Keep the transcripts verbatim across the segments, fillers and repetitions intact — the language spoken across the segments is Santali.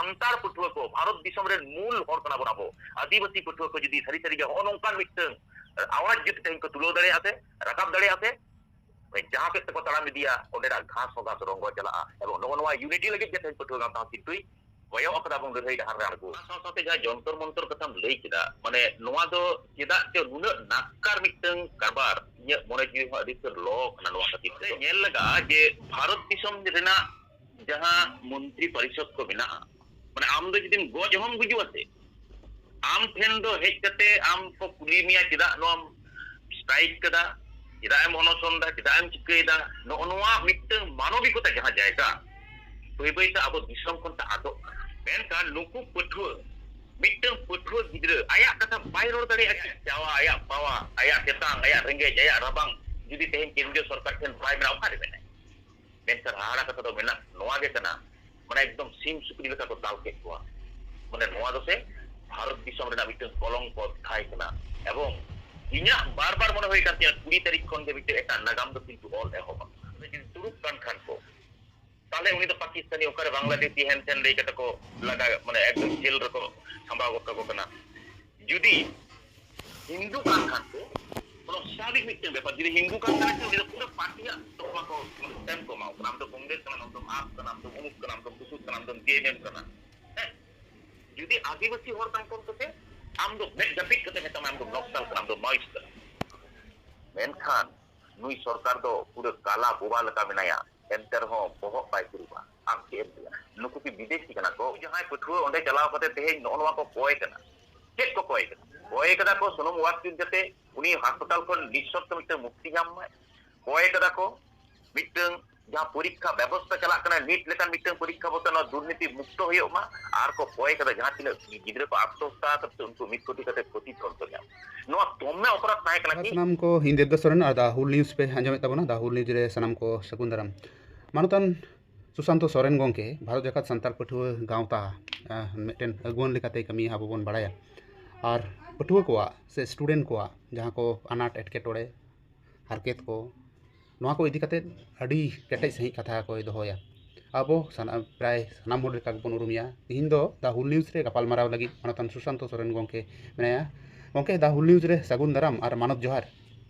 ᱥᱟᱱᱛᱟᱲ ᱯᱟᱹᱴᱷᱩᱣᱟᱹ ᱠᱚ, ᱵᱷᱟᱨᱚᱛ ᱫᱤᱥᱚᱢ ᱨᱮᱱ ᱢᱩᱞ ᱦᱚᱲ ᱠᱟᱱᱟ ᱵᱚᱱ ᱟᱵᱚ᱾ ᱟᱹᱫᱤᱵᱟᱹᱥᱤ ᱯᱟᱹᱴᱷᱩᱣᱟᱹ ᱠᱚ ᱡᱩᱫᱤ ᱥᱟᱹᱨᱤ ᱥᱟᱹᱨᱤ ᱜᱮ ᱦᱚᱸᱜᱼᱚ ᱱᱚᱝᱠᱟᱱ ᱢᱤᱫᱴᱟᱝ ᱟᱣᱟᱡᱽ ᱡᱩᱫᱤ ᱛᱮᱦᱮᱧ ᱠᱚ ᱛᱩᱞᱟᱹᱣ ᱫᱟᱲᱮᱭᱟᱜᱼᱟ ᱥᱮ, ᱨᱟᱠᱟᱵ ᱫᱟᱲᱮᱭᱟᱜᱼᱟ ᱥᱮ, ᱡᱟᱦᱟᱸ ᱥᱮᱫ ᱛᱮᱠᱚ ᱛᱟᱲᱟᱢ ᱤᱫᱤᱭᱟ, ᱚᱸᱰᱮᱱᱟᱜ ᱜᱷᱟᱥ ᱦᱚᱸ ᱜᱷᱟᱥ ᱨᱚᱸᱜᱚ ᱪᱟᱞᱟᱜᱼᱟ᱾ ᱮᱵᱚᱝ ᱱᱚᱜᱼᱚ ᱱᱚᱣᱟ unity ᱞᱟᱹᱜᱤᱫ ᱜᱮ ᱛᱮᱦᱮᱧ ᱯᱟᱹᱴᱷᱩᱣᱟᱹ ᱜᱟᱶᱛᱟ ᱦᱚᱸ ᱠᱤᱱᱛᱩᱭ ᱠᱚᱭᱚᱜ ᱟᱠᱟᱫᱟ ᱮᱵᱚᱝ ᱞᱟᱹᱲᱦᱟᱹᱭ ᱰᱟᱦᱟᱨ ᱨᱮ ᱟᱬᱜᱚ᱾ ᱚᱱᱟ ᱥᱟᱶ ᱥᱟᱶᱛᱮ ᱡᱟᱦᱟᱸ ᱡᱚᱱᱛᱚᱨ ᱢᱚᱱᱛᱚᱨ ᱠᱟᱛᱷᱟᱢ ᱞᱟᱹᱭ ᱠᱮᱫᱟ, ᱢᱟᱱᱮ ᱱᱚᱣᱟ ᱫᱚ ᱪᱮᱫᱟᱜ ᱪᱚ ᱱᱩᱱᱟᱹᱜ ᱱᱟᱠᱠᱟᱨ ᱢᱤᱫᱴᱟᱝ ᱠᱟᱨᱵᱟᱨ, ᱤᱧᱟᱹᱜ ᱢᱚᱱᱮ ᱡᱤᱣᱤ ᱦᱚᱸ ᱟᱹᱰᱤ ᱩᱛᱟᱹᱨ ᱞᱚ ᱠᱟᱱᱟ ᱱᱚᱣᱟ ᱠᱷᱟᱹᱛᱤᱨ ᱛᱮ᱾ ᱧᱮᱞ ᱞᱟᱜᱟᱜᱼᱟ ᱡᱮ ᱵᱷᱟᱨᱚᱛ ᱫᱤᱥᱚᱢ ᱨᱮᱱᱟᱜ ᱡᱟᱦᱟᱸ ᱢᱚᱱᱛᱨᱤ ᱯᱚᱨᱤᱥᱚᱫ ᱠᱚ ᱢᱮᱱᱟᱜᱼᱟ, ᱢᱟᱱᱮ ᱟᱢ ᱫᱚ ᱡᱩᱫᱤᱢ ᱜᱚᱡ ᱦᱚᱸᱢ ᱜᱩᱡᱩᱜᱼᱟ ᱥᱮ, ᱟᱢ ᱴᱷᱮᱱ ᱫᱚ ᱦᱮᱡ ᱠᱟᱛᱮ ᱟᱢ ᱠᱚ ᱠᱩᱞᱤ ᱢᱮᱭᱟ, "ᱪᱮᱫᱟᱜ ᱱᱚᱣᱟᱢ strike ᱠᱟᱫᱟ, ᱪᱮᱫᱟᱜ ᱮᱢ ᱚᱱᱚᱥᱚᱱ ᱫᱟ, ᱪᱮᱫᱟᱜ ᱮᱢ ᱪᱤᱠᱟᱹᱭᱮᱫᱟ?" ᱱᱚᱜᱼᱚ ᱱᱚᱣᱟ ᱢᱤᱫᱴᱟᱝ ᱢᱟᱱᱚᱵᱤᱠᱚᱛᱟ ᱡᱟᱦᱟᱸ ᱡᱟᱭᱜᱟ ᱵᱟᱹᱭ ᱵᱟᱹᱭ ᱛᱮ ᱟᱵᱚ ᱫᱤᱥᱚᱢ ᱠᱷᱚᱱ ᱛᱮ ᱟᱫᱚᱜ ᱠᱟᱱᱟ᱾ ᱢᱮᱱᱠᱷᱟᱱ ᱱᱩᱠᱩ ᱯᱟᱹᱴᱷᱩᱣᱟᱹ, ᱢᱤᱫᱴᱟᱝ ᱯᱟᱹᱴᱷᱩᱣᱟᱹ ᱜᱤᱫᱽᱨᱟᱹ ᱟᱭᱟᱜ ᱠᱟᱛᱷᱟ ᱵᱟᱭ ᱨᱚᱲ ᱫᱟᱲᱮᱭᱟᱜᱼᱟ, ᱪᱟᱣᱟ, ᱟᱭᱟᱜ ᱯᱟᱣᱟ, ᱟᱭᱟᱜ ᱛᱮᱛᱟᱝ, ᱟᱭᱟᱜ ᱨᱮᱸᱜᱮᱡ, ᱟᱭᱟᱜ ᱨᱟᱵᱟᱝ ᱡᱩᱫᱤ ᱛᱮᱦᱮᱧ ᱠᱮᱱᱫᱨᱤᱭᱚ ᱥᱚᱨᱠᱟᱨ ᱴᱷᱮᱱ ᱵᱟᱭ ᱢᱮᱱᱟ, ᱚᱠᱟᱨᱮ ᱢᱮᱱᱟᱭ? ᱢᱮᱱᱠᱷᱟᱱ ᱦᱟᱦᱟᱲᱟ ᱠᱟᱛᱷᱟ ᱫᱚ ᱢᱮᱱᱟᱜ ᱱᱚᱣᱟ ᱜᱮ ᱠᱟᱱᱟ, ᱢᱟᱱᱮ ᱮᱠᱫᱚᱢ ᱥᱤᱢ ᱥᱩᱠᱨᱤ ᱞᱮᱠᱟ ᱠᱚ ᱫᱟᱞ ᱠᱮᱫ ᱠᱚᱣᱟ᱾ ᱢᱟᱱᱮ ᱱᱚᱣᱟ ᱫᱚ ᱥᱮ ᱵᱷᱟᱨᱚᱛ ᱫᱤᱥᱚᱢ ᱨᱮᱱᱟᱜ ᱢᱤᱫᱴᱟᱝ ᱠᱚᱞᱚᱝᱠᱚ ᱚᱫᱷᱭᱟᱭ ᱠᱟᱱᱟ᱾ ᱮᱵᱚᱝ ᱤᱧᱟᱹᱜ ᱵᱟᱨ ᱵᱟᱨ ᱢᱚᱱᱮ ᱦᱩᱭ ᱠᱟᱱ ᱛᱤᱧᱟᱹ, ᱠᱩᱲᱤ ᱛᱟᱹᱨᱤᱠᱷ ᱠᱷᱚᱱ ᱜᱮ ᱢᱤᱫᱴᱟᱝ ᱮᱴᱟᱜ ᱱᱟᱜᱟᱢ ᱫᱚ ᱠᱤᱱᱛᱩ ᱚᱞ ᱮᱦᱚᱵ ᱟᱠᱟᱱᱟ᱾ ᱡᱩᱫᱤ ᱛᱩᱲᱩᱠ ᱠᱟᱱ ᱠᱷᱟᱱ ᱠᱚ, ᱛᱟᱦᱞᱮ ᱩᱱᱤ ᱫᱚ ᱯᱟᱠᱤᱥᱛᱟᱱᱤ, ᱚᱠᱟᱨᱮ ᱵᱟᱝᱞᱟᱫᱮᱥᱤ ᱦᱮᱱ ᱛᱮᱱ ᱞᱟᱹᱭ ᱠᱟᱛᱮ ᱠᱚ ᱞᱟᱜᱟ, ᱢᱟᱱᱮ ᱮᱠᱫᱚᱢ ᱡᱮᱞ ᱨᱮᱠᱚ ᱥᱟᱢᱵᱟᱣ ᱜᱚᱫ ᱠᱟᱠᱚ ᱠᱟᱱᱟ᱾ ᱡᱩᱫᱤ ᱦᱤᱱᱫᱩ ᱠᱟᱱ ᱠᱷᱟᱱ ᱠᱚ, ᱠᱳᱱᱳ ᱥᱟᱵᱷᱟᱵᱤᱠ ᱢᱤᱫᱴᱮᱱ ᱵᱮᱯᱟᱨ, ᱡᱩᱫᱤ ᱦᱤᱱᱫᱩ ᱠᱟᱱ ᱠᱷᱟᱱ ᱠᱚ, ᱩᱱᱤ ᱫᱚ ᱯᱩᱨᱟᱹ ᱯᱟᱨᱴᱤᱭᱟᱜ ᱛᱚᱠᱢᱟ ᱠᱚ ᱮᱢ ᱠᱚ ᱮᱢᱟ ᱠᱚ ᱠᱟᱱᱟ᱾ ᱟᱢ ᱫᱚ ᱠᱚᱝᱜᱨᱮᱥ ᱠᱟᱱᱟᱢ, ᱟᱢ ᱫᱚ ᱟᱯ ᱠᱟᱱᱟᱢ, ᱟᱢ ᱫᱚ ᱩᱢᱩᱠ ᱠᱟᱱᱟᱢ, ᱟᱢ ᱫᱚ ᱵᱩᱥᱩᱠ ᱠᱟᱱᱟᱢ, ᱟᱢ ᱫᱚ ᱡᱮ ᱮᱢ ᱮᱢ ᱠᱟᱱᱟ᱾ ᱦᱮᱸ? ᱡᱩᱫᱤ ᱟᱹᱫᱤᱵᱟᱹᱥᱤ ᱦᱚᱲ ᱠᱟᱱ ᱠᱚᱢ ᱠᱟᱛᱮ, ᱟᱢ ᱫᱚ ᱢᱮᱫ ᱡᱟᱹᱯᱤᱫ ᱠᱟᱛᱮ ᱢᱮᱛᱟᱢᱟ, ᱟᱢ ᱫᱚ ᱱᱚᱠᱥᱟᱞ ᱠᱟᱱᱟ, ᱟᱢ ᱫᱚ ᱢᱟᱣᱤᱥᱴ ᱠᱟᱱᱟ᱾ ᱢᱮᱱᱠᱷᱟᱱ ᱱᱩᱭ ᱥᱚᱨᱠᱟᱨ ᱫᱚ ᱯᱩᱨᱟᱹ ᱠᱟᱞᱟ ᱵᱳᱵᱟ ᱞᱮᱠᱟ ᱢᱮᱱᱟᱭᱟ, ᱮᱱᱛᱮ ᱨᱮᱦᱚᱸ ᱵᱚᱦᱚᱜ ᱵᱟᱭ ᱛᱤᱨᱩᱵᱟ᱾ ᱟᱢ ᱪᱮᱫ ᱮᱢ ᱞᱟᱹᱭᱟ? ᱱᱩᱠᱩ ᱠᱤ ᱵᱤᱫᱮᱥᱤ ᱠᱟᱱᱟ ᱠᱚ? ᱡᱟᱦᱟᱸᱭ ᱯᱟᱹᱴᱷᱩᱣᱟᱹ ᱚᱸᱰᱮ ᱪᱟᱞᱟᱣ ᱠᱟᱛᱮ ᱛᱮᱦᱮᱧ ᱱᱚᱜᱼᱚ ᱱᱚᱣᱟ ᱠᱚ ᱠᱚᱭ ᱠᱟᱱᱟ, ᱪᱮᱫ ᱠᱚ ᱠᱚᱭ ᱠᱟᱱᱟ? ᱠᱚᱭ ᱠᱟᱫᱟ ᱠᱚ ᱥᱩᱱᱩᱢ ᱣᱟᱨ ᱪᱩᱞ ᱡᱟᱛᱮ ᱩᱱᱤ ᱦᱟᱥᱯᱟᱛᱟᱞ ᱠᱷᱚᱱ ᱱᱤᱥᱥᱚᱨᱛᱚ ᱢᱤᱫᱴᱟᱝ ᱢᱩᱠᱛᱤ ᱧᱟᱢ ᱢᱟᱭ᱾ ᱠᱚᱭ ᱠᱟᱫᱟ ᱠᱚ ᱢᱤᱫᱴᱟᱝ ᱡᱟᱦᱟᱸ ᱯᱚᱨᱤᱠᱠᱷᱟ ᱵᱮᱵᱚᱥᱛᱷᱟ ᱪᱟᱞᱟᱜ ᱠᱟᱱᱟ, ᱱᱤᱴ ᱞᱮᱠᱟᱱ ᱢᱤᱫᱴᱟᱝ ᱯᱚᱨᱤᱠᱠᱷᱟ ᱵᱚᱞᱛᱮ ᱱᱚᱣᱟ ᱫᱩᱨᱱᱤᱛᱤ ᱢᱩᱠᱛᱚ ᱦᱩᱭᱩᱜ ᱢᱟ᱾ ᱟᱨ ᱠᱚ ᱠᱚᱭ ᱠᱟᱫᱟ ᱡᱟᱦᱟᱸ ᱛᱤᱱᱟᱹᱜ ᱜᱤᱫᱽᱨᱟᱹ ᱠᱚ ᱟᱛᱢᱚᱦᱚᱛᱛᱟ ᱠᱟᱛᱮ ᱩᱱᱠᱩ ᱢᱤᱫ ᱠᱳᱴᱤ ᱠᱟᱛᱮ ᱠᱷᱚᱛᱤ ᱯᱩᱨᱚᱱ ᱠᱚ ᱧᱟᱢ᱾ ᱱᱚᱣᱟ ᱫᱚᱢᱮ ᱚᱯᱨᱟᱫᱷ ᱛᱟᱦᱮᱸ ᱠᱟᱱᱟ ᱠᱤ? ᱥᱟᱱᱟᱢ ᱠᱚ, ᱤᱧ ᱫᱮᱵᱽᱫᱟᱥ ᱥᱚᱨᱮᱱ ᱟᱨ The Whole News ᱯᱮ ᱟᱸᱡᱚᱢᱮᱫ ᱛᱟᱵᱚᱱᱟ᱾ The Whole News ᱨᱮ ᱥᱟᱱᱟᱢ ᱠᱚ ᱥᱟᱹᱜᱩᱱ ᱫᱟᱨᱟᱢ᱾ ᱢᱟᱱᱚᱛᱟᱱ ᱥᱩᱥᱟᱱᱛᱚ ᱥᱚᱨᱮᱱ ᱜᱚᱢᱠᱮ ᱵᱷᱟᱨᱚᱛ ᱡᱟᱠᱟᱛ ᱥᱟᱱᱛᱟᱲ ᱯᱟᱹᱴᱷᱩᱣᱟᱹ ᱜᱟᱶᱛᱟ, ᱟᱸ, ᱢᱤᱫᱴᱮᱱ ᱟᱹᱜᱩᱣᱟᱹᱱ ᱞᱮᱠᱟᱛᱮ ᱠᱟᱹᱢᱤᱭᱟ, ᱟᱵᱚ ᱵᱚᱱ ᱵᱟᱲᱟᱭᱟ᱾ ᱟᱨ ᱯᱟᱹᱴᱷᱩᱣᱟᱹ ᱠᱚᱣᱟᱜ ᱥᱮ student ᱠᱚᱣᱟᱜ ᱡᱟᱦᱟᱸ ᱠᱚ ᱟᱱᱟᱴ ᱮᱴᱠᱮᱴᱚᱬᱮ, ᱦᱟᱨᱠᱮᱛ ᱠᱚ, ᱱᱚᱣᱟ ᱠᱚ ᱤᱫᱤ ᱠᱟᱛᱮᱫ ᱟᱹᱰᱤ ᱠᱮᱴᱮᱡ ᱥᱟᱺᱦᱤᱡ ᱠᱟᱛᱷᱟ ᱠᱚᱭ ᱫᱚᱦᱚᱭᱟ᱾ ᱟᱵᱚ ᱥᱟᱱᱟᱢ, ᱯᱨᱟᱭ ᱥᱟᱱᱟᱢ ᱦᱚᱲ ᱞᱮᱠᱟ ᱜᱮᱵᱚᱱ ᱩᱨᱩᱢᱮᱭᱟ᱾ ᱛᱤᱦᱤᱧ ᱫᱚ The Whole News ᱨᱮ ᱜᱟᱯᱟᱞᱢᱟᱨᱟᱣ ᱞᱟᱹᱜᱤᱫ ᱢᱟᱱᱚᱛᱟᱱ ᱥᱩᱥᱟᱱᱛᱚ ᱥᱚᱨᱮᱱ ᱜᱚᱢᱠᱮ ᱢᱮᱱᱟᱭᱟ᱾ ᱜᱚᱢᱠᱮ, The Whole News ᱨᱮ ᱥᱟᱹᱜᱩᱱ ᱫᱟᱨᱟᱢ ᱟᱨ ᱢᱟᱱᱚᱛ ᱡᱚᱦᱟᱨ᱾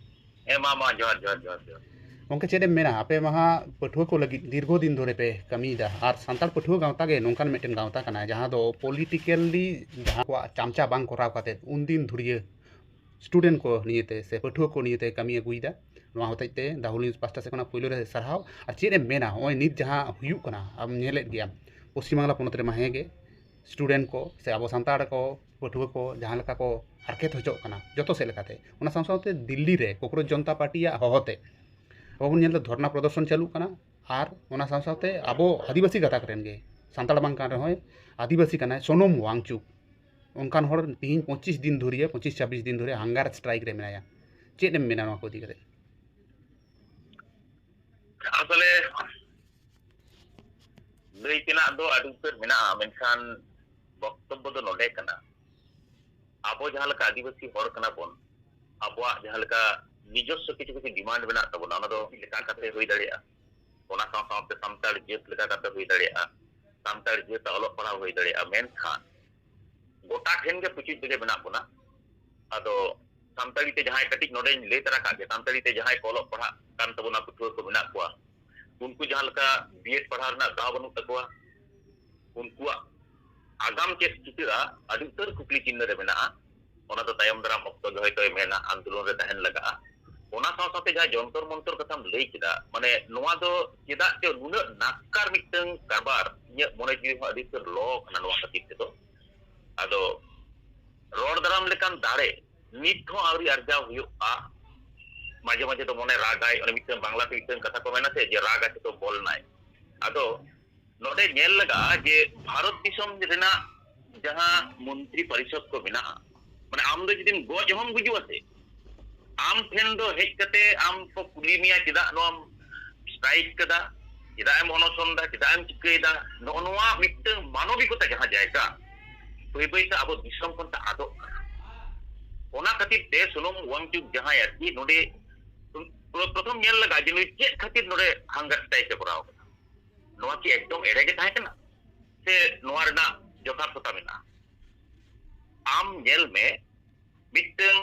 ᱦᱮᱸ, ᱢᱟ, ᱢᱟ, ᱡᱚᱦᱟᱨ, ᱡᱚᱦᱟᱨ, ᱡᱚᱦᱟᱨ, ᱡᱚᱦᱟᱨ᱾ ᱜᱚᱢᱠᱮ, ᱪᱮᱫ ᱮᱢ ᱢᱮᱱᱟ, ᱟᱯᱮ ᱢᱟᱦᱟ ᱯᱟᱹᱴᱷᱩᱣᱟᱹ ᱠᱚ ᱞᱟᱹᱜᱤᱫ ᱫᱤᱨᱜᱷᱚ ᱫᱤᱱ ᱫᱷᱚᱨᱮ ᱯᱮ ᱠᱟᱹᱢᱤᱭᱮᱫᱟ, ᱟᱨ ᱥᱟᱱᱛᱟᱲ ᱯᱟᱹᱴᱷᱩᱣᱟᱹ ᱜᱟᱶᱛᱟ ᱜᱮ ᱱᱚᱝᱠᱟᱱ ᱢᱤᱫᱴᱮᱱ ᱜᱟᱶᱛᱟ ᱠᱟᱱᱟ ᱡᱟᱦᱟᱸ ᱫᱚ politically ᱡᱟᱦᱟᱸ ᱠᱚᱣᱟᱜ ᱪᱟᱢᱪᱟ ᱵᱟᱝ ᱠᱚᱨᱟᱣ ᱠᱟᱛᱮ ᱩᱱᱫᱤᱱ ᱫᱷᱩᱨᱭᱟᱹ student ᱠᱚ ᱱᱤᱭᱮᱛᱮ ᱥᱮ ᱯᱟᱹᱴᱷᱩᱣᱟᱹ ᱠᱚ ᱱᱤᱭᱮᱛᱮ ᱠᱟᱹᱢᱤ ᱟᱹᱜᱩᱭᱮᱫᱟ᱾ ᱱᱚᱣᱟ ᱦᱚᱛᱮᱡ ᱛᱮ The Whole News ᱯᱟᱦᱴᱟ ᱥᱮᱫ ᱠᱷᱚᱱᱟᱜ ᱯᱳᱭᱞᱳ ᱨᱮ ᱥᱟᱨᱦᱟᱣ᱾ ᱟᱨ ᱪᱮᱫ ᱮᱢ ᱢᱮᱱᱟ, ᱱᱚᱜᱼᱚᱭ ᱱᱤᱛ ᱡᱟᱦᱟᱸ ᱦᱩᱭᱩᱜ ᱠᱟᱱᱟ, ᱟᱢ ᱧᱮᱞᱮᱫ ᱜᱮᱭᱟᱢ, ᱯᱚᱥᱪᱤᱢ ᱵᱟᱝᱞᱟ ᱯᱚᱱᱚᱛ ᱨᱮᱢᱟ ᱦᱮᱸ ᱜᱮ, student ᱠᱚ ᱥᱮ ᱟᱵᱚ ᱥᱟᱱᱛᱟᱲ ᱠᱚ, ᱯᱟᱹᱴᱷᱩᱣᱟᱹ ᱠᱚ ᱡᱟᱦᱟᱸ ᱞᱮᱠᱟ ᱠᱚ ᱦᱟᱨᱠᱮᱛ ᱦᱚᱪᱚᱜ ᱠᱟᱱᱟ ᱡᱚᱛᱚ ᱥᱮᱫ ᱞᱮᱠᱟᱛᱮ, ᱚᱱᱟ ᱥᱟᱶ ᱥᱟᱶᱛᱮ ᱫᱤᱞᱞᱤ ᱨᱮ ᱠᱚᱠᱨᱳᱪ ᱡᱚᱱᱛᱟ ᱯᱟᱨᱴᱤᱭᱟᱜ ᱦᱚᱦᱚᱛᱮ ᱟᱵᱚ ᱵᱚᱱ ᱧᱮᱞ ᱮᱫᱟ ᱫᱷᱚᱨᱱᱟ ᱯᱨᱚᱫᱚᱨᱥᱚᱱ ᱪᱟᱹᱞᱩᱜ ᱠᱟᱱᱟ᱾ ᱟᱨ ᱚᱱᱟ ᱥᱟᱶ ᱥᱟᱶᱛᱮ ᱟᱵᱚ ᱟᱹᱫᱤᱵᱟᱹᱥᱤ ᱜᱟᱛᱟᱠ ᱨᱮᱱ ᱜᱮ, ᱥᱟᱱᱛᱟᱲ ᱵᱟᱝ ᱠᱟᱱ ᱨᱮᱦᱚᱸᱭ, ᱟᱹᱫᱤᱵᱟᱹᱥᱤ ᱠᱟᱱᱟᱭ, ᱥᱳᱱᱚᱢ ᱣᱟᱝᱪᱩᱠ, ᱚᱱᱠᱟᱱ ᱦᱚᱲ ᱛᱤᱦᱤᱧ ᱯᱚᱸᱪᱤᱥ ᱫᱤᱱ ᱫᱷᱩᱨᱤᱭᱟᱹ, ᱯᱚᱸᱪᱤᱥ ᱪᱷᱟᱵᱵᱤᱥ ᱫᱤᱱ ᱫᱷᱩᱨᱤᱭᱟᱹ hunger strike ᱨᱮ ᱢᱮᱱᱟᱭᱟ᱾ ᱪᱮᱫ ᱮᱢ ᱢᱮᱱᱟ ᱱᱚᱣᱟ ᱠᱚ ᱤᱫᱤ ᱠᱟᱛᱮ? ᱟᱥᱚᱞᱮ ᱞᱟᱹᱭ ᱛᱮᱱᱟᱜ ᱫᱚ ᱟᱹᱰᱤ ᱩᱛᱟᱹᱨ ᱢᱮᱱᱟᱜᱼᱟ, ᱢᱮᱱᱠᱷᱟᱱ ᱵᱚᱠᱛᱚᱵᱵᱚ ᱫᱚ ᱱᱚᱰᱮ ᱠᱟᱱᱟ, ᱟᱵᱚ ᱡᱟᱦᱟᱸ ᱞᱮᱠᱟ ᱟᱹᱫᱤᱵᱟᱹᱥᱤ ᱦᱚᱲ ᱠᱟᱱᱟ ᱵᱚᱱ, ᱟᱵᱚᱣᱟᱜ ᱡᱟᱦᱟᱸ ᱞᱮᱠᱟ ᱱᱤᱡᱚᱥᱥᱚ ᱠᱤᱪᱷᱩ ᱠᱤᱪᱷᱩ demand ᱢᱮᱱᱟᱜ ᱛᱟᱵᱚᱱᱟ, ᱚᱱᱟ ᱫᱚ ᱢᱤᱫ ᱞᱮᱠᱟ ᱠᱟᱛᱮ ᱦᱩᱭ ᱫᱟᱲᱮᱭᱟᱜᱼᱟ, ᱚᱱᱟ ᱥᱟᱶ ᱥᱟᱶᱛᱮ ᱥᱟᱱᱛᱟᱲ ᱡᱟᱹᱛ ᱞᱮᱠᱟ ᱠᱟᱛᱮ ᱦᱩᱭ ᱫᱟᱲᱮᱭᱟᱜᱼᱟ, ᱥᱟᱱᱛᱟᱲ ᱡᱟᱹᱛᱟᱜ ᱚᱞᱚᱜ ᱯᱟᱲᱦᱟᱣ ᱦᱩᱭ ᱫᱟᱲᱮᱭᱟᱜᱼᱟ, ᱢᱮᱱᱠᱷᱟᱱ ᱜᱚᱴᱟ ᱴᱷᱮᱱ ᱜᱮ ᱯᱩᱪᱩᱡ ᱛᱮᱜᱮ ᱢᱮᱱᱟᱜ ᱵᱚᱱᱟ᱾ ᱟᱫᱚ ᱥᱟᱱᱛᱟᱲᱤ ᱛᱮ ᱡᱟᱦᱟᱸᱭ, ᱠᱟᱹᱴᱤᱡ ᱱᱚᱰᱮᱧ ᱞᱟᱹᱭ ᱛᱟᱨᱟ ᱠᱟᱜ ᱜᱮ, ᱥᱟᱱᱛᱟᱲᱤ ᱛᱮ ᱡᱟᱦᱟᱸᱭ ᱠᱚ ᱚᱞᱚᱜ ᱯᱟᱲᱦᱟᱜ ᱠᱟᱱ ᱛᱟᱵᱚᱱᱟ, ᱯᱟᱹᱴᱷᱩᱣᱟᱹ ᱠᱚ ᱢᱮᱱᱟᱜ ᱠᱚᱣᱟ, ᱩᱱᱠᱩ ᱡᱟᱦᱟᱸ ᱞᱮᱠᱟ ᱵᱤᱭᱮᱰ ᱯᱟᱲᱦᱟᱣ ᱨᱮᱱᱟᱜ ᱫᱟᱣ ᱵᱟᱹᱱᱩᱜ ᱛᱟᱠᱚᱣᱟ, ᱩᱱᱠᱩᱣᱟᱜ ᱟᱜᱟᱢ ᱪᱮᱫ ᱪᱤᱠᱟᱹᱜᱼᱟ, ᱟᱹᱰᱤ ᱩᱛᱟᱹᱨ ᱠᱩᱠᱞᱤ ᱪᱤᱱᱦᱟᱹ ᱨᱮ ᱢᱮᱱᱟᱜᱼᱟ᱾ ᱚᱱᱟ ᱫᱚ ᱛᱟᱭᱚᱢ ᱫᱟᱨᱟᱢ ᱚᱠᱛᱚ ᱜᱮ ᱦᱚᱭᱛᱳᱭ ᱢᱮᱱᱟ, ᱟᱱᱫᱳᱞᱚᱱ ᱨᱮ ᱛᱟᱦᱮᱱ ᱞᱟᱜᱟᱜᱼᱟ᱾ ᱚᱱᱟ ᱥᱟᱶ ᱥᱟᱶᱛᱮ ᱡᱟᱦᱟᱸ ᱡᱚᱱᱛᱚᱨ ᱢᱚᱱᱛᱚᱨ ᱠᱟᱛᱷᱟᱢ ᱞᱟᱹᱭ ᱠᱮᱫᱟ, ᱢᱟᱱᱮ ᱱᱚᱣᱟ ᱫᱚ ᱪᱮᱫᱟᱜ ᱪᱚ ᱱᱩᱱᱟᱹᱜ ᱱᱟᱠᱠᱟᱨ ᱢᱤᱫᱴᱟᱝ ᱠᱟᱨᱵᱟᱨ, ᱤᱧᱟᱹᱜ ᱢᱚᱱᱮ ᱡᱤᱣᱤ ᱦᱚᱸ ᱟᱹᱰᱤ ᱩᱛᱟᱹᱨ ᱞᱚ ᱠᱟᱱᱟ ᱱᱚᱣᱟ ᱠᱷᱟᱹᱛᱤᱨ ᱛᱮᱫᱚ᱾ ᱟᱫᱚ ᱨᱚᱲ ᱫᱟᱨᱟᱢ ᱞᱮᱠᱟᱱ ᱫᱟᱲᱮ ᱱᱤᱛ ᱦᱚᱸ ᱟᱹᱣᱨᱤ ᱟᱨᱡᱟᱣ ᱦᱩᱭᱩᱜᱼᱟ᱾ ᱢᱟᱡᱷᱮ ᱢᱟᱡᱷᱮ ᱫᱚ ᱢᱚᱱᱮ ᱨᱟᱜᱟᱭ, ᱚᱱᱮ ᱢᱤᱫᱴᱟᱝ ᱵᱟᱝᱞᱟ ᱛᱮ ᱢᱤᱫᱴᱟᱝ ᱠᱟᱛᱷᱟ ᱠᱚ ᱢᱮᱱᱟ ᱥᱮ, ᱡᱮ "ᱨᱟᱜᱟ ᱪᱮᱛᱚ ᱵᱚᱞ ᱱᱟᱭ"᱾ ᱟᱫᱚ ᱱᱚᱰᱮ ᱧᱮᱞ ᱞᱟᱜᱟᱜᱼᱟ ᱡᱮ ᱵᱷᱟᱨᱚᱛ ᱫᱤᱥᱚᱢ ᱨᱮᱱᱟᱜ ᱡᱟᱦᱟᱸ ᱢᱚᱱᱛᱨᱤ ᱯᱚᱨᱤᱥᱚᱫ ᱠᱚ ᱢᱮᱱᱟᱜᱼᱟ, ᱢᱟᱱᱮ ᱟᱢ ᱫᱚ ᱡᱩᱫᱤᱢ ᱜᱚᱡ ᱦᱚᱸᱢ ᱜᱩᱡᱩᱜᱼᱟ ᱥᱮ, ᱟᱢ ᱴᱷᱮᱱ ᱫᱚ ᱦᱮᱡ ᱠᱟᱛᱮ ᱟᱢ ᱠᱚ ᱠᱩᱞᱤ ᱢᱮᱭᱟ, "ᱪᱮᱫᱟᱜ ᱱᱚᱣᱟᱢ strike ᱠᱟᱫᱟ, ᱪᱮᱫᱟᱜ ᱮᱢ ᱚᱱᱚᱥᱚᱱ ᱫᱟ, ᱪᱮᱫᱟᱜ ᱮᱢ ᱪᱤᱠᱟᱹᱭᱮᱫᱟ?" ᱱᱚᱜᱼᱚ ᱱᱚᱣᱟ ᱢᱤᱫᱴᱟᱝ ᱢᱟᱱᱚᱵᱤᱠᱚᱛᱟ ᱡᱟᱦᱟᱸ ᱡᱟᱭᱜᱟ ᱵᱟᱹᱭ ᱵᱟᱹᱭᱛᱮ ᱟᱵᱚ ᱫᱤᱥᱚᱢ ᱠᱷᱚᱱ ᱛᱮ ᱟᱫᱚᱜ ᱠᱟᱱᱟ᱾ ᱚᱱᱟ ᱠᱷᱟᱹᱛᱤᱨ ᱛᱮ ᱥᱳᱱᱚᱢ ᱣᱟᱝᱪᱩᱠ ᱡᱟᱦᱟᱸᱭ ᱟᱨᱠᱤ ᱱᱚᱰᱮ ᱯᱨᱚ-, ᱯᱨᱚᱛᱷᱚᱢ ᱧᱮᱞ ᱞᱟᱜᱟᱜᱼᱟ ᱡᱮ ᱱᱩᱭ ᱪᱮᱫ ᱠᱷᱟᱹᱛᱤᱨ ᱱᱚᱰᱮ hunger strike ᱮ ᱠᱚᱨᱟᱣ ᱠᱟᱫᱟ᱾ ᱱᱚᱣᱟ ᱠᱤ ᱮᱠᱫᱚᱢ ᱮᱲᱮ ᱜᱮ ᱛᱟᱦᱮᱸ ᱠᱟᱱᱟ, ᱥᱮ ᱱᱚᱣᱟ ᱨᱮᱱᱟᱜ ᱡᱚᱛᱷᱟᱨᱛᱷᱚᱛᱟ ᱢᱮᱱᱟᱜᱼᱟ? ᱟᱢ ᱧᱮᱞ ᱢᱮ, ᱢᱤᱫᱴᱟᱝ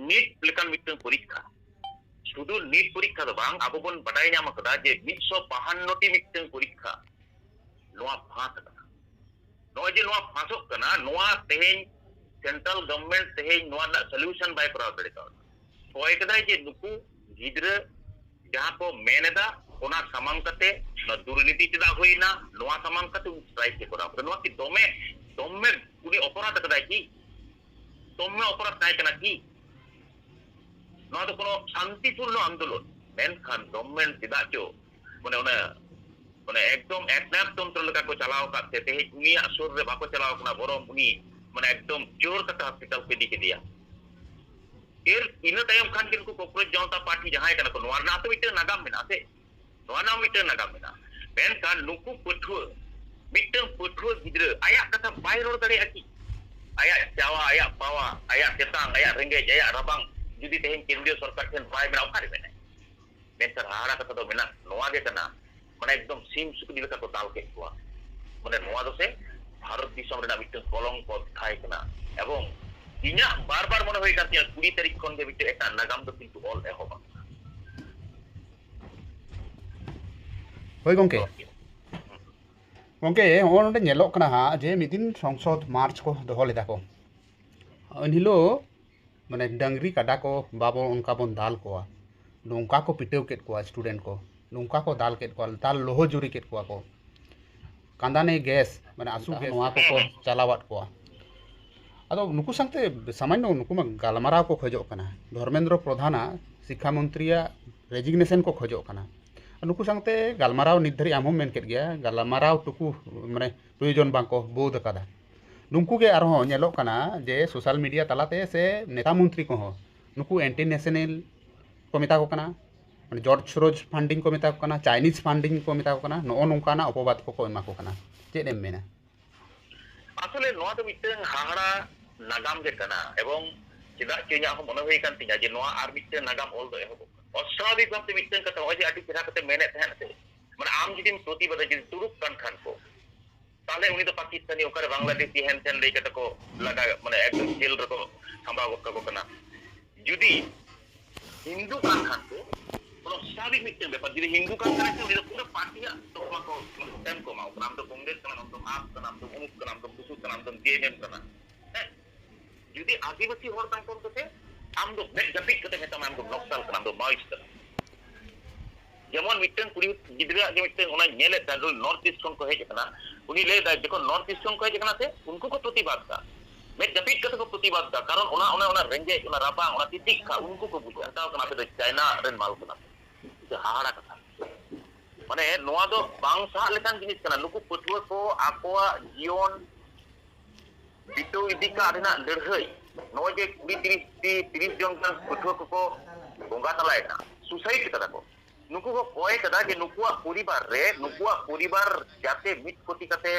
ᱱᱤᱴ ᱞᱮᱠᱟᱱ ᱢᱤᱫᱴᱟᱝ ᱯᱚᱨᱤᱠᱠᱷᱟ, ᱥᱩᱫᱷᱩ ᱱᱤᱴ ᱯᱚᱨᱤᱠᱠᱷᱟ ᱫᱚ ᱵᱟᱝ, ᱟᱵᱚ ᱵᱚᱱ ᱵᱟᱰᱟᱭ ᱧᱟᱢ ᱟᱠᱟᱫᱟ ᱡᱮ ᱢᱤᱫᱥᱚ ᱵᱟᱦᱟᱱᱱᱚ ᱴᱤ ᱢᱤᱫᱴᱟᱝ ᱯᱚᱨᱤᱠᱠᱷᱟ ᱱᱚᱣᱟ ᱯᱷᱟᱸᱥ ᱟᱠᱟᱱᱟ᱾ ᱱᱚᱜᱼᱚᱭ ᱡᱮ ᱱᱚᱣᱟ ᱯᱷᱟᱸᱥᱚᱜ ᱠᱟᱱᱟ, ᱱᱚᱣᱟ ᱛᱮᱦᱮᱧ ᱥᱮᱱᱴᱨᱟᱞ ᱜᱚᱵᱷᱚᱨᱱᱢᱮᱱᱴ ᱛᱮᱦᱮᱧ ᱱᱚᱣᱟ ᱨᱮᱱᱟᱜ ᱥᱚᱞᱤᱭᱩᱥᱚᱱ ᱵᱟᱭ ᱠᱚᱨᱟᱣ ᱫᱟᱲᱮ ᱠᱟᱣᱫᱟ᱾ ᱠᱚᱭ ᱠᱟᱫᱟᱭ ᱡᱮ ᱱᱩᱠᱩ ᱜᱤᱫᱽᱨᱟᱹ ᱡᱟᱦᱟᱸ ᱠᱚ ᱢᱮᱱ ᱮᱫᱟ, ᱚᱱᱟ ᱥᱟᱢᱟᱝ ᱠᱟᱛᱮ ᱱᱚᱣᱟ ᱫᱩᱨᱱᱤᱛᱤ ᱪᱮᱫᱟᱜ ᱦᱩᱭᱱᱟ, ᱱᱚᱣᱟ ᱥᱟᱢᱟᱝ ᱠᱟᱛᱮ ᱩᱱᱤ ᱥᱴᱨᱟᱭᱤᱠ ᱮ ᱠᱚᱨᱟᱣ ᱠᱮᱫᱟ᱾ ᱱᱚᱣᱟ ᱠᱤ ᱫᱚᱢᱮ, ᱫᱚᱢᱮ ᱩᱱᱤ ᱚᱯᱚᱨᱟᱫ ᱟᱠᱟᱫᱟᱭ ᱠᱤ? ᱫᱚᱢᱮ ᱚᱯᱚᱨᱟᱫ ᱛᱟᱦᱮᱸ ᱠᱟᱱᱟ ᱠᱤ? ᱱᱚᱣᱟ ᱫᱚ ᱠᱳᱱᱳ ᱥᱟᱱᱛᱤᱯᱩᱨᱱᱚ ᱟᱱᱫᱳᱞᱚᱱ, ᱢᱮᱱᱠᱷᱟᱱ ᱜᱚᱵᱷᱚᱨᱱᱢᱮᱱᱴ ᱪᱮᱫᱟᱜ ᱪᱚ ᱢᱟᱱᱮ ᱚᱱᱟ, ᱢᱟᱱᱮ ᱮᱠᱫᱚᱢ ᱮᱠᱱᱟᱭᱚᱠᱛᱚᱱᱛᱨᱚ ᱞᱮᱠᱟ ᱠᱚ ᱪᱟᱞᱟᱣ ᱟᱠᱟᱫ ᱛᱮ ᱛᱮᱦᱮᱧ ᱩᱱᱤᱭᱟᱜ ᱥᱩᱨ ᱨᱮ ᱵᱟᱠᱚ ᱪᱟᱞᱟᱣ ᱠᱟᱱᱟ, ᱵᱚᱨᱚᱝ ᱩᱱᱤ ᱢᱟᱱᱮ ᱮᱠᱫᱚᱢ ᱡᱳᱨ ᱠᱟᱛᱮ ᱦᱚᱥᱯᱤᱴᱟᱞ ᱠᱚ ᱤᱫᱤ ᱠᱮᱫᱮᱭᱟ᱾ ᱮᱨ ᱤᱱᱟᱹ ᱛᱟᱭᱚᱢ ᱠᱷᱟᱱ ᱜᱮ ᱱᱩᱠᱩ ᱠᱚᱠᱨᱳᱪ ᱡᱚᱱᱚᱛᱟ ᱯᱟᱨᱴᱤ ᱡᱟᱦᱟᱸᱭ ᱠᱟᱱᱟ ᱠᱚ, ᱱᱚᱣᱟ ᱨᱮᱱᱟᱜ ᱦᱚᱸᱛᱚ ᱢᱤᱫᱴᱟᱝ ᱱᱟᱜᱟᱢ ᱢᱮᱱᱟᱜᱼᱟ ᱥᱮ? ᱱᱚᱣᱟ ᱨᱮᱱᱟᱜ ᱢᱤᱫᱴᱟᱝ ᱱᱟᱜᱟᱢ ᱢᱮᱱᱟᱜᱼᱟ᱾ ᱢᱮᱱᱠᱷᱟᱱ ᱱᱩᱠᱩ ᱯᱟᱹᱴᱷᱩᱣᱟᱹ, ᱢᱤᱫᱴᱟᱝ ᱯᱟᱹᱴᱷᱩᱣᱟᱹ ᱜᱤᱫᱽᱨᱟᱹ ᱟᱭᱟᱜ ᱠᱟᱛᱷᱟ ᱵᱟᱭ ᱨᱚᱲ ᱫᱟᱲᱮᱭᱟᱜᱼᱟ ᱠᱤ? ᱟᱭᱟᱜ ᱪᱟᱣᱟ, ᱟᱭᱟᱜ ᱯᱟᱣᱟ, ᱟᱭᱟᱜ ᱛᱮᱛᱟᱝ, ᱟᱭᱟᱜ ᱨᱮᱸᱜᱮᱡ, ᱟᱭᱟᱜ ᱨᱟᱵᱟᱝ ᱡᱩᱫᱤ ᱛᱮᱦᱮᱧ ᱠᱮᱱᱫᱨᱤᱭᱚ ᱥᱚᱨᱠᱟᱨ ᱴᱷᱮᱱ ᱵᱟᱭ ᱢᱮᱱᱟ, ᱚᱠᱟᱨᱮ ᱢᱮᱱᱟᱭ? ᱢᱮᱱᱠᱷᱟᱱ ᱦᱟᱦᱟᱲᱟ ᱠᱟᱛᱷᱟ ᱫᱚ ᱢᱮᱱᱟᱜ ᱱᱚᱣᱟ ᱜᱮ ᱠᱟᱱᱟ, ᱢᱟᱱᱮ ᱮᱠᱫᱚᱢ ᱥᱤᱢ ᱥᱩᱠᱨᱤ ᱞᱮᱠᱟ ᱠᱚ ᱫᱟᱞ ᱠᱮᱫ ᱠᱚᱣᱟ᱾ ᱢᱟᱱᱮ ᱱᱚᱣᱟ ᱫᱚ ᱥᱮ ᱵᱷᱟᱨᱚᱛ ᱫᱤᱥᱚᱢ ᱨᱮᱱᱟᱜ ᱢᱤᱫᱴᱟᱝ ᱠᱚᱞᱚᱝᱠᱚ ᱚᱫᱽᱫᱷᱟᱭ ᱠᱟᱱᱟ᱾ ᱮᱵᱚᱝ ᱤᱧᱟᱹᱜ ᱵᱟᱨ ᱵᱟᱨ ᱢᱚᱱᱮ ᱦᱩᱭ ᱠᱟᱱ ᱛᱤᱧᱟᱹ, ᱠᱩᱲᱤ ᱛᱟᱹᱨᱤᱠᱷ ᱠᱷᱚᱱ ᱜᱮ ᱢᱤᱫᱴᱟᱝ ᱮᱴᱟᱜ ᱱᱟᱜᱟᱢ ᱫᱚ ᱠᱤᱱᱛᱩ ᱚᱞ ᱮᱦᱚᱵ ᱟᱠᱟᱱᱟ᱾ ᱦᱳᱭ ᱜᱚᱝᱠᱮ, ᱜᱚᱝᱠᱮ, ᱦᱚᱸᱜᱼᱚᱭ ᱱᱚᱰᱮ ᱧᱮᱞᱚᱜ ᱠᱟᱱᱟ ᱦᱟᱸᱜ ᱡᱮ ᱢᱤᱫ ᱫᱤᱱ ᱥᱚᱝᱥᱚᱫᱽ ᱢᱟᱨᱪ ᱠᱚ ᱫᱚᱦᱚ ᱞᱮᱫᱟ ᱠᱚ᱾ ᱮᱱ ᱦᱤᱞᱳᱜ ᱢᱟᱱᱮ ᱰᱟᱹᱝᱨᱤ ᱠᱟᱰᱟ ᱠᱚ ᱵᱟᱵᱚ ᱚᱱᱠᱟ ᱵᱚᱱ ᱫᱟᱞ ᱠᱚᱣᱟ, ᱱᱚᱝᱠᱟ ᱠᱚ ᱯᱤᱴᱟᱹᱣ ᱠᱮᱫ ᱠᱚᱣᱟ ᱥᱴᱩᱰᱮᱱᱴ ᱠᱚ, ᱱᱚᱝᱠᱟ ᱠᱚ ᱫᱟᱞ ᱠᱮᱫ ᱠᱚᱣᱟ, ᱫᱟᱞ ᱞᱚᱦᱚ ᱡᱩᱨᱤ ᱠᱮᱫ ᱠᱚᱣᱟ ᱠᱚ, ᱠᱟᱸᱫᱟᱱᱮ ᱜᱮᱥ ᱢᱟᱱᱮ ᱟᱥᱩ ᱜᱮᱥ, ᱱᱚᱣᱟ ᱠᱚᱠᱚ ᱪᱟᱞᱟᱣᱟᱫ ᱠᱚᱣᱟ᱾ ᱟᱫᱚ ᱱᱩᱠᱩ ᱥᱟᱶᱛᱮ ᱥᱟᱢᱟᱱᱱᱚ ᱱᱩᱠᱩ ᱢᱟ ᱜᱟᱞᱢᱟᱨᱟᱣ ᱠᱚ ᱠᱷᱚᱡᱚᱜ ᱠᱟᱱᱟ, ᱫᱷᱚᱨᱢᱮᱱᱫᱨᱚ ᱯᱨᱚᱫᱷᱟᱱᱟᱜ ᱥᱤᱠᱠᱷᱟ ᱢᱚᱱᱛᱨᱤᱭᱟᱜ ᱨᱮᱡᱤᱜᱱᱮᱥᱚᱱ ᱠᱚ ᱠᱷᱚᱡᱚᱜ ᱠᱟᱱᱟ᱾ ᱱᱩᱠᱩ ᱥᱟᱶᱛᱮ ᱜᱟᱞᱢᱟᱨᱟᱣ ᱱᱤᱛ ᱫᱷᱟᱹᱨᱤᱡ ᱟᱢ ᱦᱚᱸᱢ ᱢᱮᱱ ᱠᱮᱫ ᱜᱮᱭᱟ, ᱜᱟᱞᱢᱟᱨᱟᱣ ᱴᱩᱠᱩ ᱢᱟᱱᱮ ᱯᱨᱚᱭᱳᱡᱚᱱ ᱵᱟᱝ ᱠᱚ ᱵᱳᱫᱷ ᱟᱠᱟᱫᱟ᱾ ᱱᱩᱠᱩ ᱜᱮ ᱟᱨᱦᱚᱸ ᱧᱮᱞᱚᱜ ᱠᱟᱱᱟ ᱡᱮ ᱥᱳᱥᱟᱞ ᱢᱤᱰᱤᱭᱟ ᱛᱟᱞᱟᱛᱮ ᱥᱮ ᱱᱮᱛᱟ ᱢᱚᱱᱛᱨᱤ ᱠᱚᱦᱚᱸ ᱱᱩᱠᱩ ᱮᱱᱴᱤ ᱱᱮᱥᱱᱮᱞ ᱠᱚ ᱢᱮᱛᱟ ᱠᱚ ᱠᱟᱱᱟ, ᱢᱟᱱᱮ ᱡᱚᱨᱡᱽ ᱥᱳᱨᱳᱡᱽ ᱯᱷᱟᱱᱰᱤᱝ ᱠᱚ ᱢᱮᱛᱟ ᱠᱚ ᱠᱟᱱᱟ, ᱪᱟᱭᱱᱤᱡᱽ ᱯᱷᱟᱱᱰᱤᱝ ᱠᱚ ᱢᱮᱛᱟ ᱠᱚ ᱠᱟᱱᱟ, ᱱᱚᱜᱼᱚ ᱱᱚᱝᱠᱟᱱᱟᱜ ᱚᱯᱚᱵᱟᱫ ᱠᱚᱠᱚ ᱮᱢᱟ ᱠᱚ ᱠᱟᱱᱟ᱾ ᱪᱮᱫ ᱮᱢ ᱢᱮᱱᱟ? ᱟᱥᱚᱞᱮ ᱱᱚᱣᱟ ᱫᱚ ᱢᱤᱫᱴᱟᱝ ᱦᱟᱦᱟᱲᱟ ᱱᱟᱜᱟᱢ ᱜᱮ ᱠᱟᱱᱟ, ᱮᱵᱚᱝ ᱪᱮᱫᱟᱜ ᱪᱚ ᱤᱧᱟᱹᱜ ᱦᱚᱸ ᱢᱚᱱᱮ ᱦᱩᱭ ᱟᱠᱟᱱ ᱛᱤᱧᱟ ᱡᱮ ᱱᱚᱣᱟ ᱟᱨ ᱢᱤᱫᱴᱟᱝ ᱱᱟᱜᱟᱢ ᱚᱞ ᱫᱚ ᱮᱦᱚᱵᱚᱜ ᱠᱟᱱᱟ᱾ ᱚᱥᱟᱵᱷᱟᱵᱤᱠ ᱵᱷᱟᱵᱛᱮ ᱢᱤᱫᱴᱟᱝ ᱠᱟᱛᱷᱟ, ᱱᱚᱜᱼᱚᱭ ᱡᱮ ᱟᱹᱰᱤ ᱪᱮᱦᱨᱟ ᱠᱟᱛᱮ ᱢᱮᱱᱮᱫ ᱛᱟᱦᱮᱸᱫ ᱥᱮ, ᱢᱟᱱᱮ ᱟᱢ ᱡᱩᱫᱤᱢ ᱯᱨᱚᱛᱤᱵᱟᱫᱟ, ᱡᱩᱫᱤ ᱛᱩᱲᱩᱠ ᱠᱟᱱ ᱠᱷᱟᱱ ᱠᱚ, ᱛᱟᱦᱞᱮ ᱩᱱᱤ ᱫᱚ ᱯᱟᱠᱤᱥᱛᱟᱱᱤ, ᱚᱠᱟᱨᱮ ᱵᱟᱝᱞᱟᱫᱮᱥᱤ ᱦᱮᱱ ᱛᱮᱱ ᱞᱟᱹᱭ ᱠᱟᱛᱮ ᱠᱚ ᱞᱟᱜᱟ, ᱢᱟᱱᱮ ᱮᱠᱫᱚᱢ ᱡᱮᱞ ᱨᱮᱠᱚ ᱥᱟᱢᱵᱟᱣ ᱜᱚᱫ ᱠᱟᱠᱚ ᱠᱟᱱᱟ᱾ ᱡᱩᱫᱤ ᱦᱤᱱᱫᱩ ᱠᱟᱱ ᱠᱷᱟᱱ ᱠᱚ, ᱠᱳᱱᱳ ᱥᱟᱵᱷᱟᱵᱤᱠ ᱢᱤᱫᱴᱮᱱ ᱵᱮᱯᱟᱨ, ᱡᱩᱫᱤ ᱦᱤᱱᱫᱩ ᱠᱟᱱ ᱠᱷᱟᱱ ᱠᱚ, ᱩᱱᱤ ᱫᱚ ᱯᱩᱨᱟᱹ ᱯᱟᱨᱴᱤᱭᱟᱜ ᱛᱚᱠᱢᱟ ᱠᱚ ᱮᱢ ᱠᱚ ᱮᱢᱟ ᱠᱚ ᱠᱟᱱᱟ᱾ ᱟᱢ ᱫᱚ ᱠᱚᱝᱜᱨᱮᱥ ᱠᱟᱱᱟᱢ, ᱟᱢ ᱫᱚ ᱟᱯ ᱠᱟᱱᱟᱢ, ᱟᱢ ᱫᱚ ᱩᱢᱩᱠ ᱠᱟᱱᱟᱢ, ᱟᱢ ᱫᱚ ᱵᱩᱥᱩ ᱠᱟᱱᱟᱢ, ᱟᱢ ᱫᱚ ᱡᱮ ᱮᱢ ᱮᱢ ᱠᱟᱱᱟ᱾ ᱦᱮᱸ, ᱡᱩᱫᱤ ᱟᱹᱫᱤᱵᱟᱹᱥᱤ ᱦᱚᱲ ᱠᱟᱱ ᱠᱚᱢ ᱠᱟᱛᱮ, ᱟᱢ ᱫᱚ ᱢᱮᱫ ᱡᱟᱹᱯᱤᱫ ᱠᱟᱛᱮ ᱢᱮᱛᱟᱢᱟ, ᱟᱢ ᱫᱚ ᱱᱚᱠᱥᱟᱞ ᱠᱟᱱᱟ, ᱟᱢ ᱫᱚ ᱢᱟᱣᱤᱥᱴ ᱠᱟᱱᱟ᱾ ᱡᱮᱢᱚᱱ ᱢᱤᱫᱴᱟᱝ ᱠᱩᱲᱤ ᱜᱤᱫᱽᱨᱟᱹ ᱟᱜ ᱜᱮ ᱢᱤᱫᱴᱟᱝ, ᱚᱱᱟ ᱧᱮᱞᱮᱫ ᱛᱟᱦᱮᱸ, ᱱᱚᱨᱛᱷ ᱤᱥᱴ ᱠᱷᱚᱱ ᱠᱚ ᱦᱮᱡ ᱟᱠᱟᱱᱟ, ᱩᱱᱤ ᱞᱟᱹᱭ ᱫᱟᱭ, ᱡᱚᱠᱷᱚᱱ ᱱᱚᱨᱛᱷ ᱤᱥᱴ ᱠᱷᱚᱱ ᱠᱚ ᱦᱮᱡ ᱟᱠᱟᱱᱟ ᱥᱮ, ᱩᱱᱠᱩ ᱠᱚ ᱯᱨᱚᱛᱤᱵᱟᱫ ᱫᱟ, ᱢᱮᱫ ᱡᱟᱹᱯᱤᱫ ᱠᱟᱛᱮ ᱠᱚ ᱯᱨᱚᱛᱤᱵᱟᱫ ᱫᱟ, ᱠᱟᱨᱚᱱ ᱚᱱᱟ, ᱚᱱᱟ, ᱚᱱᱟ ᱨᱮᱸᱜᱮᱡ, ᱚᱱᱟ ᱨᱟᱵᱟᱝ, ᱚᱱᱟ ᱛᱤᱛᱤᱡ ᱠᱷᱟ ᱩᱱᱠᱩ ᱠᱚ ᱵᱩᱡᱷᱟᱹᱣ ᱦᱟᱛᱟᱣ ᱠᱟᱱᱟ, ᱟᱯᱮ ᱫᱚ ᱪᱟᱭᱱᱟ ᱨᱮᱱ ᱢᱟᱞ ᱠᱟᱱᱟ ᱯᱮ᱾ ᱦᱟᱦᱟᱲᱟ ᱠᱟᱛᱷᱟ᱾ ᱢᱟᱱᱮ ᱱᱚᱣᱟ ᱫᱚ ᱵᱟᱝ ᱥᱟᱦᱟᱜ ᱞᱮᱠᱟᱱ ᱡᱤᱱᱤᱥ ᱠᱟᱱᱟ᱾ ᱱᱩᱠᱩ ᱯᱟᱹᱴᱷᱩᱣᱟᱹ ᱠᱚ ᱟᱠᱚᱣᱟᱜ ᱡᱤᱭᱚᱱ ᱵᱤᱛᱟᱹᱣ ᱤᱫᱤ ᱠᱟᱜ ᱨᱮᱱᱟᱜ ᱞᱟᱹᱲᱦᱟᱹᱭ, ᱱᱚᱜᱼᱚᱭ ᱡᱮ ᱠᱩᱲᱤ ᱛᱤᱨᱤᱥ ᱴᱤ, ᱛᱤᱨᱤᱥ ᱡᱚᱱ ᱜᱟᱱ ᱯᱟᱹᱴᱷᱩᱣᱟᱹ ᱠᱚᱠᱚ ᱵᱚᱸᱜᱟ ᱛᱟᱞᱟᱭᱮᱱᱟ, ᱥᱩᱥᱟᱭᱤᱰ ᱠᱟᱫᱟ ᱠᱚ, ᱱᱩᱠᱩ ᱠᱚ ᱠᱚᱭ ᱠᱟᱫᱟ ᱡᱮ ᱱᱩᱠᱩᱣᱟᱜ ᱯᱚᱨᱤᱵᱟᱨ ᱨᱮ, ᱱᱩᱠᱩᱣᱟᱜ ᱯᱚᱨᱤᱵᱟᱨ ᱡᱟᱛᱮ ᱢᱤᱫ ᱠᱳᱴᱤ ᱠᱟᱛᱮ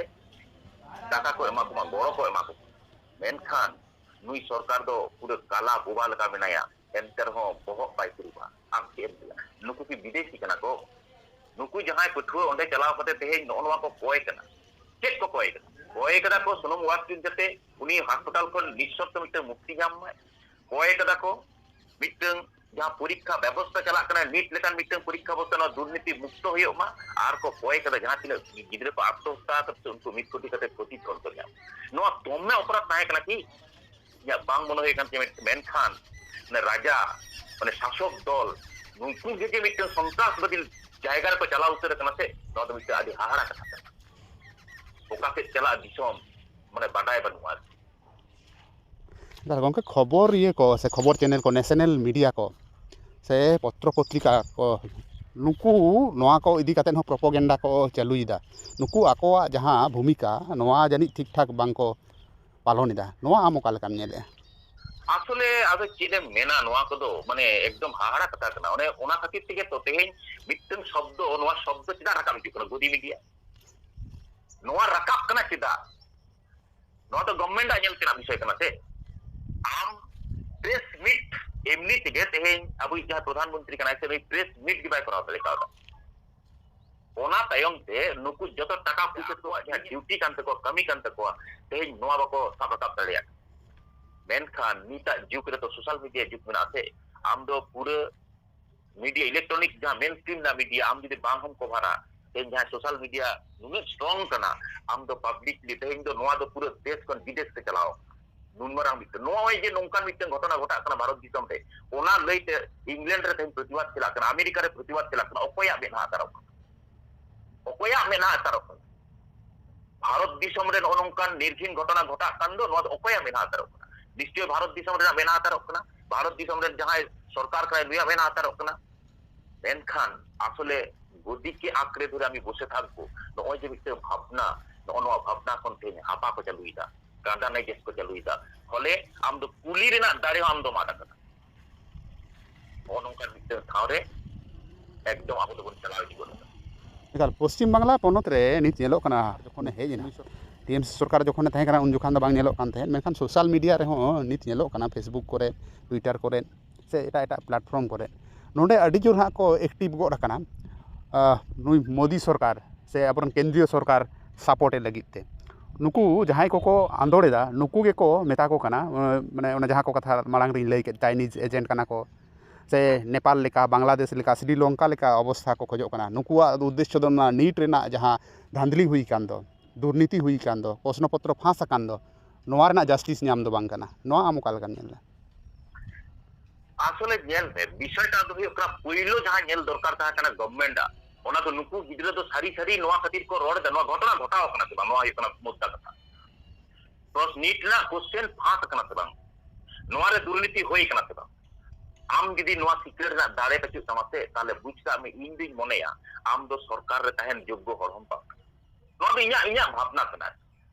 ᱴᱟᱠᱟ ᱠᱚ ᱮᱢᱟ ᱠᱚᱢᱟ, ᱜᱚᱲᱚ ᱠᱚ ᱮᱢᱟ ᱠᱚᱢᱟ᱾ ᱢᱮᱱᱠᱷᱟᱱ ᱱᱩᱭ ᱥᱚᱨᱠᱟᱨ ᱫᱚ ᱯᱩᱨᱟᱹ ᱠᱟᱞᱟ ᱵᱳᱵᱟ ᱞᱮᱠᱟ ᱢᱮᱱᱟᱭᱟ, ᱮᱱᱛᱮ ᱨᱮᱦᱚᱸ ᱵᱚᱦᱚᱜ ᱵᱟᱭ ᱛᱤᱨᱩᱵᱟ᱾ ᱟᱢ ᱪᱮᱫ ᱮᱢ ᱞᱟᱹᱭᱟ? ᱱᱩᱠᱩ ᱠᱤ ᱵᱤᱫᱮᱥᱤ ᱠᱟᱱᱟ ᱠᱚ? ᱱᱩᱠᱩ ᱡᱟᱦᱟᱸᱭ ᱯᱟᱹᱴᱷᱩᱣᱟᱹ ᱚᱸᱰᱮ ᱪᱟᱞᱟᱣ ᱠᱟᱛᱮ ᱛᱮᱦᱮᱧ ᱱᱚᱜᱼᱚ ᱱᱚᱣᱟ ᱠᱚ ᱠᱚᱭ ᱠᱟᱱᱟ, ᱪᱮᱫ ᱠᱚ ᱠᱚᱭ ᱠᱟᱱᱟ? ᱠᱚᱭ ᱠᱟᱫᱟ ᱠᱚ ᱥᱩᱱᱩᱢ ᱣᱟᱥ ᱪᱤᱱ ᱠᱟᱛᱮ ᱩᱱᱤ ᱦᱟᱥᱯᱟᱛᱟᱞ ᱠᱷᱚᱱ ᱱᱤᱥᱥᱚᱨᱛᱚ ᱢᱤᱫᱴᱟᱝ ᱢᱩᱠᱛᱤ ᱧᱟᱢ ᱢᱟᱭ᱾ ᱠᱚᱭ ᱠᱟᱫᱟ ᱠᱚ ᱢᱤᱫᱴᱟᱝ ᱡᱟᱦᱟᱸ ᱯᱚᱨᱤᱠᱠᱷᱟ ᱵᱮᱵᱚᱥᱛᱷᱟ ᱪᱟᱞᱟᱜ ᱠᱟᱱᱟ, ᱱᱤᱴ ᱞᱮᱠᱟᱱ ᱢᱤᱫᱴᱟᱝ ᱯᱚᱨᱤᱠᱠᱷᱟ ᱵᱮᱵᱚᱥᱛᱷᱟ, ᱱᱚᱣᱟ ᱫᱩᱨᱱᱤᱛᱤ ᱢᱩᱠᱛᱚ ᱦᱩᱭᱩᱜ ᱢᱟ᱾ ᱟᱨ ᱠᱚ ᱠᱚᱭ ᱠᱟᱫᱟ ᱡᱟᱦᱟᱸ ᱛᱤᱱᱟᱹᱜ ᱜᱤᱫᱽᱨᱟᱹ ᱠᱚ ᱟᱛᱢᱚᱦᱚᱛᱛᱟ ᱠᱟᱛᱮ ᱩᱱᱠᱩ ᱢᱤᱫ ᱠᱳᱴᱤ ᱠᱟᱛᱮ ᱠᱷᱚᱛᱤᱯᱩᱨᱚᱱ ᱠᱚ ᱧᱟᱢ᱾ ᱱᱚᱣᱟ ᱫᱚᱢᱮ ᱚᱯᱨᱟᱫᱷ ᱛᱟᱦᱮᱸ ᱠᱟᱱᱟ ᱠᱤ? ᱤᱧᱟᱹᱜ ᱵᱟᱝ ᱢᱚᱱᱮ ᱦᱩᱭ ᱠᱟᱱ ᱛᱤᱧᱟᱹ᱾ ᱢᱮᱱᱠᱷᱟᱱ ᱚᱱᱮ ᱨᱟᱡᱟ, ᱚᱱᱮ ᱥᱟᱥᱚᱠ ᱫᱚᱞ, ᱱᱩᱠᱩ ᱜᱮ ᱡᱮ ᱢᱤᱫᱴᱟᱝ ᱥᱚᱱᱛᱨᱟᱥᱵᱟᱫᱤ ᱡᱟᱭᱜᱟ ᱨᱮᱠᱚ ᱪᱟᱞᱟᱣ ᱩᱛᱟᱹᱨ ᱟᱠᱟᱱᱟ ᱥᱮ, ᱱᱚᱣᱟ ᱫᱚ ᱢᱤᱫᱴᱟᱝ ᱟᱹᱰᱤ ᱦᱟᱦᱟᱲᱟ ᱠᱟᱛᱷᱟ ᱠᱟᱱᱟ᱾ ᱚᱠᱟ ᱥᱮᱫ ᱪᱟᱞᱟᱜ ᱫᱤᱥᱚᱢ, ᱢᱟᱱᱮ ᱵᱟᱰᱟᱭ ᱵᱟᱹᱱᱩᱜᱼᱟ ᱟᱨᱠᱤ᱾ ᱟᱨ ᱜᱚᱢᱠᱮ, ᱠᱷᱚᱵᱚᱨ ᱤᱭᱟᱹ ᱠᱚ ᱥᱮ ᱠᱷᱚᱵᱚᱨ ᱪᱮᱱᱮᱞ ᱠᱚ, ᱱᱮᱥᱱᱟᱞ ᱢᱤᱰᱤᱭᱟ ᱠᱚ ᱥᱮ ᱯᱚᱛᱨᱚ ᱯᱚᱛᱨᱤᱠᱟ ᱠᱚ, ᱱᱩᱠᱩ ᱱᱚᱣᱟ ᱠᱚ ᱤᱫᱤ ᱠᱟᱛᱮᱫ ᱦᱚᱸ ᱯᱨᱚᱯᱚᱜᱮᱱᱰᱟ ᱠᱚ ᱪᱟᱹᱞᱩᱭᱮᱫᱟ᱾ ᱱᱩᱠᱩ ᱟᱠᱚᱣᱟᱜ ᱡᱟᱦᱟᱸ ᱵᱷᱩᱢᱤᱠᱟ, ᱱᱚᱣᱟ ᱡᱟᱹᱱᱤᱡ ᱴᱷᱤᱠ ᱴᱷᱟᱠ ᱵᱟᱝ ᱠᱚ ᱯᱟᱞᱚᱱ ᱮᱫᱟ᱾ ᱱᱚᱣᱟ ᱟᱢ ᱚᱠᱟ ᱞᱮᱠᱟᱢ ᱧᱮᱞᱮᱫᱼᱟ? ᱟᱥᱚᱞᱮ ᱟᱫᱚ ᱪᱮᱫ ᱮᱢ ᱢᱮᱱᱟ, ᱱᱚᱣᱟ ᱠᱚᱫᱚ ᱢᱟᱱᱮ ᱮᱠᱫᱚᱢ ᱦᱟᱦᱟᱲᱟ ᱠᱟᱛᱷᱟ ᱠᱟᱱᱟ᱾ ᱚᱱᱮ ᱚᱱᱟ ᱠᱷᱟᱹᱛᱤᱨ ᱛᱮᱜᱮ ᱛᱚ ᱛᱮᱦᱮᱧ ᱢᱤᱫᱴᱟᱝ ᱥᱚᱵᱫᱚ, ᱱᱚᱣᱟ ᱥᱚᱵᱫᱚ ᱪᱮᱫᱟᱜ ᱨᱟᱠᱟᱵ ᱦᱤᱡᱩᱜ ᱠᱟᱱᱟ ᱜᱚᱫᱤ ᱢᱤᱰᱤᱭᱟ? ᱱᱚᱣᱟ ᱨᱟᱠᱟᱵ ᱠᱟᱱᱟ ᱪᱮᱫᱟᱜ? ᱱᱚᱣᱟ ᱫᱚ ᱜᱚᱵᱷᱢᱮᱱᱴ ᱟᱜ ᱧᱮᱞ ᱛᱮᱱᱟᱜ ᱵᱤᱥᱚᱭ ᱠᱟᱱᱟ ᱥᱮ? ᱟᱢ ᱯᱨᱮᱥ ᱢᱤᱴ, ᱮᱢᱱᱤ ᱛᱮᱜᱮ ᱛᱮᱦᱮᱧ ᱟᱵᱚᱭᱤᱡ ᱡᱟᱦᱟᱸ ᱯᱨᱚᱫᱷᱟᱱ ᱢᱚᱱᱛᱨᱤ ᱠᱟᱱᱟᱭ ᱥᱮ, ᱱᱩᱭ ᱯᱨᱮᱥ ᱢᱤᱴ ᱜᱮ ᱵᱟᱭ ᱠᱚᱨᱟᱣ ᱫᱟᱲᱮ ᱠᱟᱣᱫᱟ᱾ ᱚᱱᱟ ᱛᱟᱭᱚᱢ ᱛᱮ ᱱᱩᱠᱩ ᱡᱚᱛᱚ ᱴᱟᱠᱟ ᱯᱩᱭᱥᱟᱹ ᱠᱚᱣᱟᱜ ᱡᱟᱦᱟᱸ ᱰᱤᱭᱩᱴᱤ ᱠᱟᱱ ᱛᱟᱠᱚᱣᱟ, ᱠᱟᱹᱢᱤ ᱠᱟᱱ ᱛᱟᱠᱚᱣᱟ, ᱛᱮᱦᱮᱧ ᱱᱚᱣᱟ ᱵᱟᱠᱚ ᱥᱟᱵ ᱨᱟᱠᱟᱵ ᱫᱟᱲᱮᱭᱟᱜ ᱠᱟᱱᱟ᱾ ᱢᱮᱱᱠᱷᱟᱱ ᱱᱤᱛᱟᱜ ᱡᱩᱜᱽ ᱨᱮᱫᱚ ᱥᱳᱥᱟᱞ ᱢᱤᱰᱤᱭᱟ ᱡᱩᱜᱽ ᱢᱮᱱᱟᱜᱼᱟ ᱥᱮ, ᱟᱢ ᱫᱚ ᱯᱩᱨᱟᱹ ᱢᱤᱰᱤᱭᱟ, ᱤᱞᱮᱠᱴᱨᱚᱱᱤᱠ ᱡᱟᱦᱟᱸ ᱢᱮᱱ ᱥᱴᱨᱤᱢ ᱨᱮᱱᱟᱜ ᱢᱤᱰᱤᱭᱟ, ᱟᱢ ᱡᱩᱫᱤ ᱵᱟᱝ ᱦᱚᱢ ᱠᱚᱵᱷᱟᱨᱟ, ᱛᱮᱦᱮᱧ ᱡᱟᱦᱟᱸ ᱥᱳᱥᱟᱞ ᱢᱤᱰᱤᱭᱟ ᱱᱩᱱᱟᱹᱜ ᱥᱴᱨᱚᱝ ᱠᱟᱱᱟ, ᱟᱢ ᱫᱚ ᱯᱟᱵᱽᱞᱤᱠᱞᱤ ᱛᱮᱦᱮᱧ ᱫᱚ ᱱᱚᱣᱟ ᱫᱚ ᱯᱩᱨᱟᱹ ᱫᱮᱥ ᱠᱷᱚᱱ ᱵᱤᱫᱮᱥ ᱛᱮ ᱪᱟᱞᱟᱣ ᱟᱠᱟᱱᱟ᱾ ᱱᱩᱱ ᱢᱟᱨᱟᱝ ᱢᱤᱫᱴᱮᱱ, ᱱᱚᱜᱼᱚᱭ ᱡᱮ ᱱᱚᱝᱠᱟᱱ ᱢᱤᱫᱴᱮᱱ ᱜᱷᱚᱴᱚᱱᱟ ᱜᱷᱚᱴᱟᱜ ᱠᱟᱱᱟ ᱵᱷᱟᱨᱚᱛ ᱫᱤᱥᱚᱢ ᱨᱮ, ᱚᱱᱟ ᱞᱟᱹᱭᱛᱮ ᱤᱝᱞᱮᱱᱰ ᱨᱮ ᱛᱮᱦᱮᱧ ᱯᱨᱚᱛᱤᱵᱟᱫ ᱪᱟᱞᱟᱜ ᱠᱟᱱᱟ, ᱟᱢᱮᱨᱤᱠᱟ ᱨᱮ ᱯᱨᱚᱛᱤᱵᱟᱫ ᱪᱟᱞᱟᱜ ᱠᱟᱱᱟ, ᱚᱠᱚᱭᱟᱜ ᱢᱮᱫᱦᱟ ᱟᱛᱟᱨᱚᱜ ᱠᱟᱱᱟ? ᱚᱠᱚᱭᱟᱜ ᱢᱮᱫᱦᱟ ᱟᱛᱟᱨᱚᱜ ᱠᱟᱱᱟ? ᱵᱷᱟᱨᱚᱛ ᱫᱤᱥᱚᱢ ᱨᱮ ᱱᱚᱜᱼᱚ ᱱᱚᱝᱠᱟᱱ ᱱᱤᱨᱜᱷᱤᱱ ᱜᱷᱚᱴᱚᱱᱟ ᱜᱷᱚᱴᱟᱜ ᱠᱟᱱ ᱫᱚ, ᱱᱚᱣᱟ ᱫᱚ ᱚᱠᱚᱭᱟᱜ ᱢᱮᱫᱦᱟ ᱟᱛᱟᱨᱚᱜ ᱠᱟᱱᱟ? ᱱᱤᱥᱪᱚᱭ ᱵᱷᱟᱨᱚᱛ ᱫᱤᱥᱚᱢ ᱨᱮᱱᱟᱜ ᱢᱮᱫᱦᱟ ᱟᱛᱟᱨᱚᱜ ᱠᱟᱱᱟ᱾ ᱵᱷᱟᱨᱚᱛ ᱫᱤᱥᱚᱢ ᱨᱮᱱ ᱡᱟᱦᱟᱸᱭ ᱥᱚᱨᱠᱟᱨ ᱠᱟᱱᱟᱭ, ᱱᱩᱭᱟᱜ ᱢᱮᱫᱦᱟ ᱟᱛᱟᱨᱚᱜ ᱠᱟᱱᱟ᱾ ᱢᱮᱱᱠᱷᱟᱱ ᱟᱥᱚᱞᱮ ᱜᱚᱫᱤ ᱠᱮ ᱟᱸᱠᱲᱮ ᱫᱷᱚᱨᱮ ᱟᱢᱤ ᱵᱚᱥᱮ ᱛᱷᱟᱠᱵᱚ, ᱱᱚᱜᱼᱚᱭ ᱡᱮ ᱢᱤᱫᱴᱟᱝ ᱵᱷᱟᱵᱽᱱᱟ, ᱱᱚᱜᱼᱚ ᱱᱚᱣᱟ ᱵᱷᱟᱵᱽᱱᱟ ᱠᱷᱚᱱ ᱛᱮᱦᱮᱧ ᱦᱟᱯᱟ ᱠᱚ ᱪᱟᱹᱞᱩᱭᱮᱫᱟ, ᱠᱟᱸᱫᱟ ᱱᱮᱡᱮᱥ ᱠᱚ ᱪᱟᱹᱞᱩᱭᱮᱫᱟ, ᱯᱷᱚᱞᱮ ᱟᱢ ᱫᱚ ᱠᱩᱞᱤ ᱨᱮᱱᱟᱜ ᱫᱟᱲᱮ ᱦᱚᱸ ᱟᱢ ᱫᱚᱢ ᱟᱫ ᱟᱠᱟᱫᱟ᱾ ᱱᱚᱜᱼᱚ ᱱᱚᱝᱠᱟᱱ ᱢᱤᱫᱴᱟᱝ ᱴᱷᱟᱶ ᱨᱮ ᱮᱠᱫᱚᱢ ᱟᱵᱚ ᱫᱚᱵᱚᱱ ᱪᱟᱞᱟᱣ ᱤᱫᱤ ᱜᱚᱫ ᱟᱠᱟᱱᱟ᱾ ᱮᱠᱟᱞ, ᱯᱚᱥᱪᱤᱢ ᱵᱟᱝᱞᱟ ᱯᱚᱱᱚᱛ ᱨᱮ ᱱᱤᱛ ᱧᱮᱞᱚᱜ ᱠᱟᱱᱟ, ᱡᱚᱠᱷᱚᱱᱮ ᱦᱮᱡ ᱮᱱᱟ, ᱴᱤᱮᱢᱥᱤ ᱥᱚᱨᱠᱟᱨ ᱡᱚᱠᱷᱚᱱᱮ ᱛᱟᱦᱮᱸ ᱠᱟᱱᱟ, ᱩᱱ ᱡᱚᱠᱷᱚᱱ ᱫᱚ ᱵᱟᱝ ᱧᱮᱞᱚᱜ ᱠᱟᱱ ᱛᱟᱦᱮᱸᱫ, ᱢᱮᱱᱠᱷᱟᱱ ᱥᱳᱥᱟᱞ ᱢᱤᱰᱤᱭᱟ ᱨᱮᱦᱚᱸ ᱱᱤᱛ ᱧᱮᱞᱚᱜ ᱠᱟᱱᱟ, ᱯᱷᱮᱥᱵᱩᱠ ᱠᱚᱨᱮ, ᱴᱩᱭᱴᱟᱨ ᱠᱚᱨᱮ, ᱥᱮ ᱮᱴᱟᱜ ᱮᱴᱟᱜ ᱯᱞᱟᱴᱯᱷᱚᱨᱢ ᱠᱚᱨᱮ, ᱱᱚᱰᱮ ᱟᱹᱰᱤ ᱡᱳᱨ ᱦᱟᱸᱜ ᱠᱚ ᱮᱠᱴᱤᱵᱷ ᱜᱚᱫ ᱟᱠᱟᱱᱟ, ᱟᱦ, ᱱᱩᱭ ᱢᱳᱫᱤ ᱥᱚᱨᱠᱟᱨ ᱥᱮ ᱟᱵᱚᱨᱮᱱ ᱠᱮᱱᱫᱨᱤᱭᱚ ᱥᱚᱨᱠᱟᱨ ᱥᱟᱯᱳᱨᱴ ᱮ ᱞᱟᱹᱜᱤᱫ ᱛᱮ᱾ ᱱᱩᱠᱩ ᱡᱟᱦᱟᱸᱭ ᱠᱚᱠᱚ ᱟᱸᱫᱳᱲ ᱮᱫᱟ, ᱱᱩᱠᱩ ᱜᱮᱠᱚ ᱢᱮᱛᱟ ᱠᱚ ᱠᱟᱱᱟ, ᱟᱸ, ᱢᱟᱱᱮ ᱚᱱᱟ ᱡᱟᱦᱟᱸ ᱠᱚ ᱠᱟᱛᱷᱟ ᱢᱟᱲᱟᱝ ᱨᱤᱧ ᱞᱟᱹᱭ ᱠᱮᱫ, ᱪᱟᱭᱱᱤᱡᱽ ᱮᱡᱮᱱᱴ ᱠᱟᱱᱟ ᱠᱚ, ᱥᱮ ᱱᱮᱯᱟᱞ ᱞᱮᱠᱟ, ᱵᱟᱝᱞᱟᱫᱮᱥ ᱞᱮᱠᱟ, ᱥᱨᱤᱞᱚᱝᱠᱟ ᱞᱮᱠᱟ ᱚᱵᱚᱥᱛᱷᱟ ᱠᱚ ᱠᱷᱚᱡᱚᱜ ᱠᱟᱱᱟ᱾ ᱱᱩᱠᱩᱣᱟᱜ ᱩᱫᱽᱫᱮᱥᱥᱚ ᱫᱚ ᱱᱚᱣᱟ ᱱᱤᱴ ᱨᱮᱱᱟᱜ ᱡᱟᱦᱟᱸ ᱫᱷᱟᱸᱫᱽᱞᱤ ᱦᱩᱭ ᱟᱠᱟᱱ ᱫᱚ, ᱫᱩᱨᱱᱤᱛᱤ ᱦᱩᱭ ᱟᱠᱟᱱ ᱫᱚ, ᱯᱨᱚᱥᱱᱚ ᱯᱚᱛᱨᱚ ᱯᱷᱟᱸᱥ ᱟᱠᱟᱱ ᱫᱚ, ᱱᱚᱣᱟ ᱨᱮᱱᱟᱜ ᱡᱟᱥᱴᱤᱥ ᱧᱟᱢ ᱫᱚ ᱵᱟᱝ ᱠᱟᱱᱟ᱾ ᱱᱚᱣᱟ ᱟᱢ ᱚᱠᱟ ᱞᱮᱠᱟᱢ ᱧᱮᱞ ᱮᱫᱟ? ᱟᱥᱚᱞᱮ ᱧᱮᱞ ᱢᱮ, ᱵᱤᱥᱚᱭᱴᱟ ᱫᱚ ᱦᱩᱭᱩᱜ ᱠᱟᱱᱟ, ᱯᱳᱭᱞᱳ ᱡᱟᱦᱟᱸ ᱧᱮᱞ ᱫᱚᱨᱠᱟᱨ ᱛᱟᱦᱮᱸ ᱠᱟᱱᱟ ᱜᱚᱵᱷᱢᱮᱱᱴ ᱟᱜ, ᱚᱱᱟ ᱫᱚ ᱱᱩᱠᱩ ᱜᱤᱫᱽᱨᱟᱹ ᱫᱚ ᱥᱟᱹᱨᱤ ᱥᱟᱹᱨᱤ ᱱᱚᱣᱟ ᱠᱷᱟᱹᱛᱤᱨ ᱠᱚ ᱨᱚᱲ ᱮᱫᱟ, ᱱᱚᱣᱟ ᱜᱷᱚᱴᱚᱱᱟ ᱜᱷᱚᱴᱟᱣ ᱠᱟᱱᱟ ᱥᱮ ᱵᱟᱝ, ᱱᱚᱣᱟ ᱦᱩᱭᱩᱜ ᱠᱟᱱᱟ ᱢᱩᱫᱽᱫᱟ ᱠᱟᱛᱷᱟ᱾ ᱯᱨᱚᱥ-, ᱱᱤᱴ ᱨᱮᱱᱟᱜ ᱠᱚᱥᱪᱮᱱ ᱯᱷᱟᱸᱥ ᱟᱠᱟᱱᱟ ᱥᱮ ᱵᱟᱝ, ᱱᱚᱣᱟ ᱨᱮ ᱫᱩᱨᱱᱤᱛᱤ ᱦᱩᱭ ᱟᱠᱟᱱᱟ ᱥᱮ ᱵᱟᱝ? ᱟᱢ ᱡᱩᱫᱤ ᱱᱚᱣᱟ ᱥᱤᱠᱟᱹᱨ ᱨᱮᱱᱟᱜ ᱫᱟᱲᱮ ᱵᱟᱹᱪᱩᱜ ᱛᱟᱢᱟ ᱥᱮ, ᱛᱟᱦᱞᱮ ᱵᱩᱡᱽ ᱠᱟᱜ ᱢᱮ, ᱤᱧ ᱫᱩᱧ ᱢᱚᱱᱮᱭᱟ ᱟᱢ ᱫᱚ ᱥᱚᱨᱠᱟᱨ ᱨᱮ ᱛᱟᱦᱮᱱ ᱡᱳᱜᱽᱜᱚ ᱦᱚᱲ ᱦᱚᱸ ᱵᱟᱝ ᱠᱟᱱᱟ᱾ ᱱᱚᱣᱟ ᱫᱚ ᱤᱧᱟᱹᱜ, ᱤᱧᱟᱹᱜ ᱵᱷᱟᱵᱽᱱᱟ ᱠᱟᱱᱟ᱾